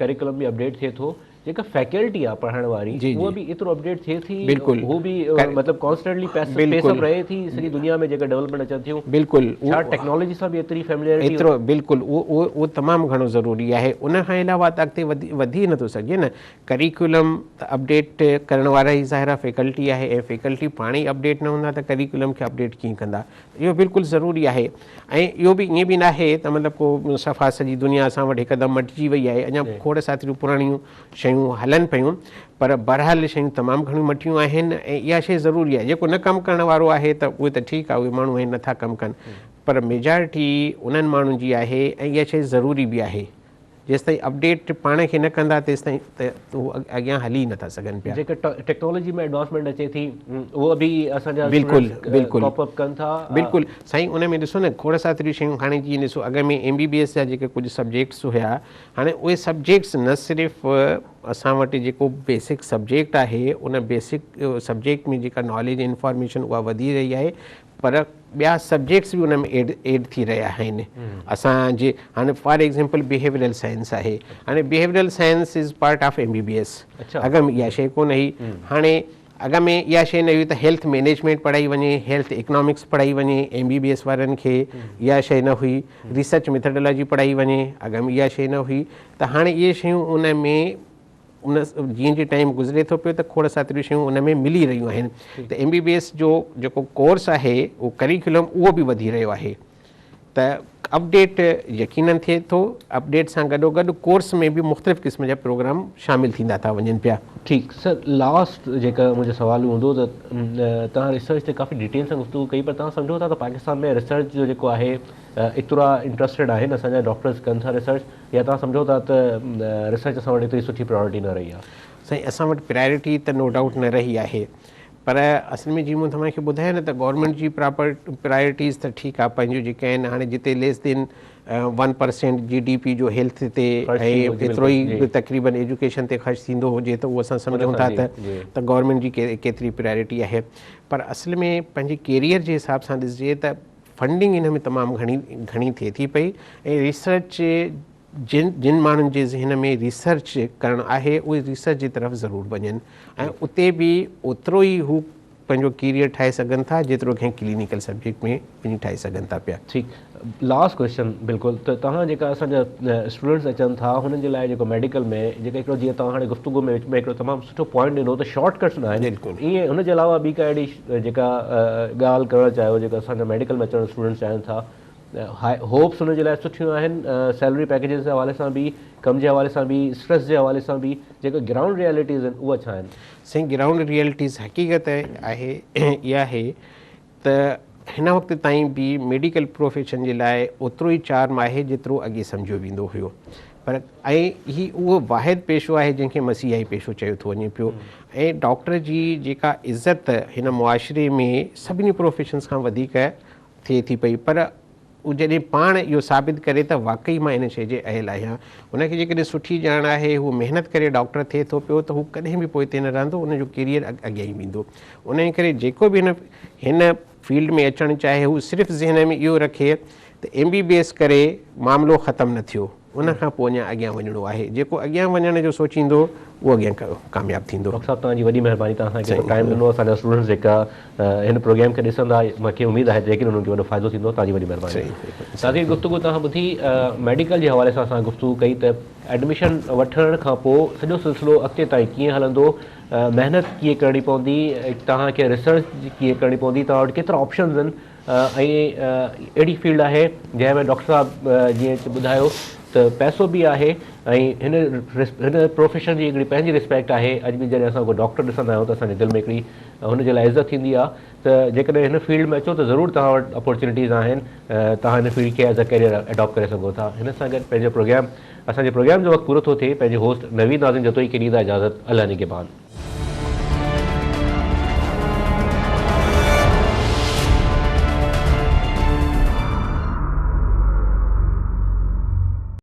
ڪريڪولم به اپڊيٽ ٿئي ٿو جيڪا فيڪلٽي آهي پڙهائڻ واري اها به ايترو اپڊيٽ ٿئي ٿي بلڪل هو به مطلب ڪانسٽنٽلي پيس پيس اپ رهي ٿي سڄي دنيا ۾ جيڪا ڊولپمينٽ اچن ٿيون بلڪل ڇا ٽيڪنالاجي سان به ايتري فيمليئرٽي ايترو بلڪل اهو اهو تمام گهڻو ضروري آهي ان کان علاوه ته اڳتي وڌي وڌي نٿو سگهجي نه ڪريڪولم ته اپڊيٽ ڪرڻ وارا ئي ظاهر آهي فيڪلٽي آهي ۽ فيڪلٽي پاڻ ئي اپڊيٽ نه هوندا ته ڪريڪولم کي اپڊيٽ ڪيئن ڪندا اهو بلڪل ضروري آهي ۽ اهو به ائين به ناهي ته مطلب ڪو صفا سڄي دنيا اسان وٽ هڪدم مٽجي وئي آهي اڃا کوڙ ساتريون پراڻيون شيون هلن پيون پر بهرحال شيون تمام گهڻيون مٽيون آهن ۽ اها شيء ضروري آهي جيڪو نه ڪم ڪرڻ وارو آهي ته اهي ته ٺيڪ آهي اهي ماڻهو آهن نٿا ڪم ڪن پر ميجارٽي انهن ماڻهن جي آهي ۽ اها شيء ضروري به آهي جيستائين اپڊيٽ پاڻ کي نه ڪندا تيستائين ته هو اڳيان هلي ئي نٿا سگهن پيا. جيڪا ٽيڪنالاجي ۾ ايڊوانسمينٽ اچي ٿي اهو به اسان جا بلڪل بلڪل ڪاپ اپ ڪن ٿا. بلڪل سائين ان ۾ ڏسو نه کوڙ ساتريون شيون هاڻي جيئن ڏسو اڳ ۾ ايم بي بي ايس جا جيڪي ڪجهه سبجيڪٽس هيا هاڻي اهي سبجيڪٽس نه صرف اسان وٽ جيڪو بيسڪ سبجيڪٽ آهي ان بيسڪ سبجيڪٽ ۾ جيڪا ناليج انفارميشن اها وڌي رهي آهي پر ٻيا سبجيڪٽس به ان ۾ ايڊ ايڊ ٿي رهيا آهن اسان جي هاڻي فار ايگزامپل بيهيورل سائنس آهي هاڻي behavioural science is part of M B B S اڳ ۾ اها شيء ڪونه هئي هاڻي اڳ ۾ اها شيء نه هئي ته هيلٿ مينيجمينٽ پڙهائي وڃي هيلٿ اڪنامڪس پڙهائي وڃي ايم بي بي ايس وارن کي اها شيء نه هئي ريسرچ ميٿڊالاجي پڙهائي وڃي اڳ ۾ اها شيء نه هئي ته هاڻي اهي شيون ان ۾ ان جيئن جيئن ٽائيم گذري ٿو پيو ته کوڙ ساتريون شيون ان ۾ ملي رهيون آهن ته ايم بي بي ايس جو جيڪو ڪورس آهي اهو ڪريڪولم اهو به وڌي رهيو آهي ته اپڊيٽ يقينن ٿئي ٿو اپڊيٽ سان گڏو گڏ ڪورس ۾ به مختلف قسم جا پروگرام شامل ٿيندا ٿا وڃن پيا. ٺيڪ سر لاسٽ جيڪا منهنجو سوال هوندو ته توهان ريسرچ تي ڪافي ڊيٽيل سان گفتگو ڪئي پر توهان سمجهو ٿا ته پاڪستان ۾ ريسرچ جو جيڪو آهي ايترا انٽرسٽيڊ آهن اسان جا ڊاڪٽرز ڪن ٿا ريسرچ يا توهان سمجهو ٿا ته ريسرچ اسان وٽ ايتري سٺي پرائرٽي نه رهي آهي؟ سائين اسان وٽ پرائرٽي ته نو ڊائوٽ نه رهي آهي پر اصل ۾ جيئن مون توهان کي ٻڌايو نه ته گورنمينٽ جي پراپر پرائرٽيز ته ٺيڪ آهي پنهنجون جيڪي آهن هاڻي جتي less than one percent G D P جو هيلٿ تي ۽ ايترو ئي تقريبن ايجوڪيشن تي خرچ ٿيندو هجي ته اهو اسان سمجهون ٿا ته ته گورنمينٽ جي ڪيتري پرائرٽي آهي پر اصل ۾ پنهنجي ڪيريئر جي حساب سان ڏسجي ته فنڊنگ ان ۾ تمام گهڻي گهڻي ٿئي ٿي پئي ۽ ريسرچ جن جن ماڻهن جي ذهن ۾ ريسرچ ڪرڻ آهي اهي ريسرچ جي طرف ضرور وڃن ۽ اتي به اوترو ئي هو پنهنجو ڪيريئر ٺاهي سگهن ٿا جيترو ڪنهن ڪلينيڪل سبجيڪٽ ۾ وڃي ٺاهي سگهن ٿا پيا. ٺيڪ لاسٽ ڪويسچن بلڪل ته توهان جيڪا اسان جا اسٽوڊنٽس اچن ٿا هنن جي لاء جيڪو ميڊيڪل ۾ جيڪا هڪڙو جيئن توهان هاڻي گفتگو ۾ وچ ۾ هڪڙو تمام سٺو پوائنٽ ڏنو ته شارٽ ڪٽس نه آهن ائين هن جي علاوه ٻي ڪا اهڙي جيڪا ڳالهه ڪرڻ چاهيو جيڪا اسان جا ميڊيڪل ۾ اچڻ اسٽوڊنٽس چاهين ٿا هوپس انهن جي لاء سٺيون آهن سيلري پيڪيجز جي حوالي سان به ڪم جي حوالي سان به اسٽريس جي حوالي سان به جيڪا گرائونڊ ريئلٽيز آهن اها ڇا آهن؟ سائين گرائونڊ ريئلٽيز حقيقت آهي اها آهي ته هن وقت تائين به ميڊيڪل پروفيشن جي لاء اوترو ئي چارم آهي جيترو اڳي سمجهيو ويندو هيو. پر ۽ هي اهو واحد پيشو آهي جنهن کي مسيحائي پيشو چيو ٿو وڃي پيو ۽ ڊاڪٽر جي جيڪا عزت هن معاشري ۾ سڀني پروفيشنز کان وڌيڪ ٿئي ٿي پئي پر هو جڏهن پاڻ اهو ثابت ڪري ته واقعي مان ان شيء جي اهل آهيان، هن کي جيڪڏهن سٺي ڄاڻ آهي، هو محنت ڪري ڊاڪٽر ٿئي ٿو پيو ته هو ڪڏهن به پوئتي نه رهندو، ان جو ڪيريئر اڳيان ئي ويندو. انهيء ڪري جيڪو به هن هن فيلڊ ۾ اچڻ چاهي هو صرف ذهن ۾ اهو رکي ته ايم بي بي ايس ڪري معاملو ختم نه ٿيو، ان کان پوء اڃا اڳيان وڃڻو آهي. جيڪو اڳيان وڃڻ جو سوچيندو اهو اڳيان ڪامياب ٿيندو. ڊاڪٽر صاحب توهان جي وڏي مهرباني توهان اسان کي ايترو ٽائيم ڏنو اسان جا اسٽوڊنٽس جيڪا هن پروگرام کي ڏسندا مون کي اميد آهي ته يقينن انهن کي وڏو فائدو ٿيندو توهان جي وڏي مهرباني. ناظرين گفتگو توهان ٻڌي ميڊيڪل جي حوالي سان اسان گفتگو ڪئي ته ايڊميشن وٺڻ کان پوء سڄو سلسلو اڳتي تائين ڪيئن هلندو محنت ڪيئن ڪرڻي پوندي توهان کي ريسرچ ڪيئن ڪرڻي پوندي توهان وٽ ڪيترا آپشنز آهن ۽ اهڙي فيلڊ آهي جنهن ۾ ڊاڪٽر صاحب جيئن ٻڌايو ته پئسو به آهي ۽ هن هن پروفيشن جي هڪڙي پنهنجي ريسپيڪٽ آهي اڄ به جڏهن اسان ڪو ڊاڪٽر ڏسندا آهيون ته اسان جي دل ۾ هڪڙي هن جي لاء عزت ٿيندي آهي ته جيڪڏهن هن فيلڊ ۾ اچو ته ضرور توهان وٽ اپورچونيٽيز آهن توهان هن فيلڊ کي ايز ا ڪيريئر اڊاپٽ ڪري سگهو ٿا هن سان گڏ پنهنجو پروگرام اسان جي پروگرام جو وقت پورو ٿو ٿئي پنهنجي هوسٽ نويد ناظم جتوئي کي ڏيندا اجازت الله نگهبان.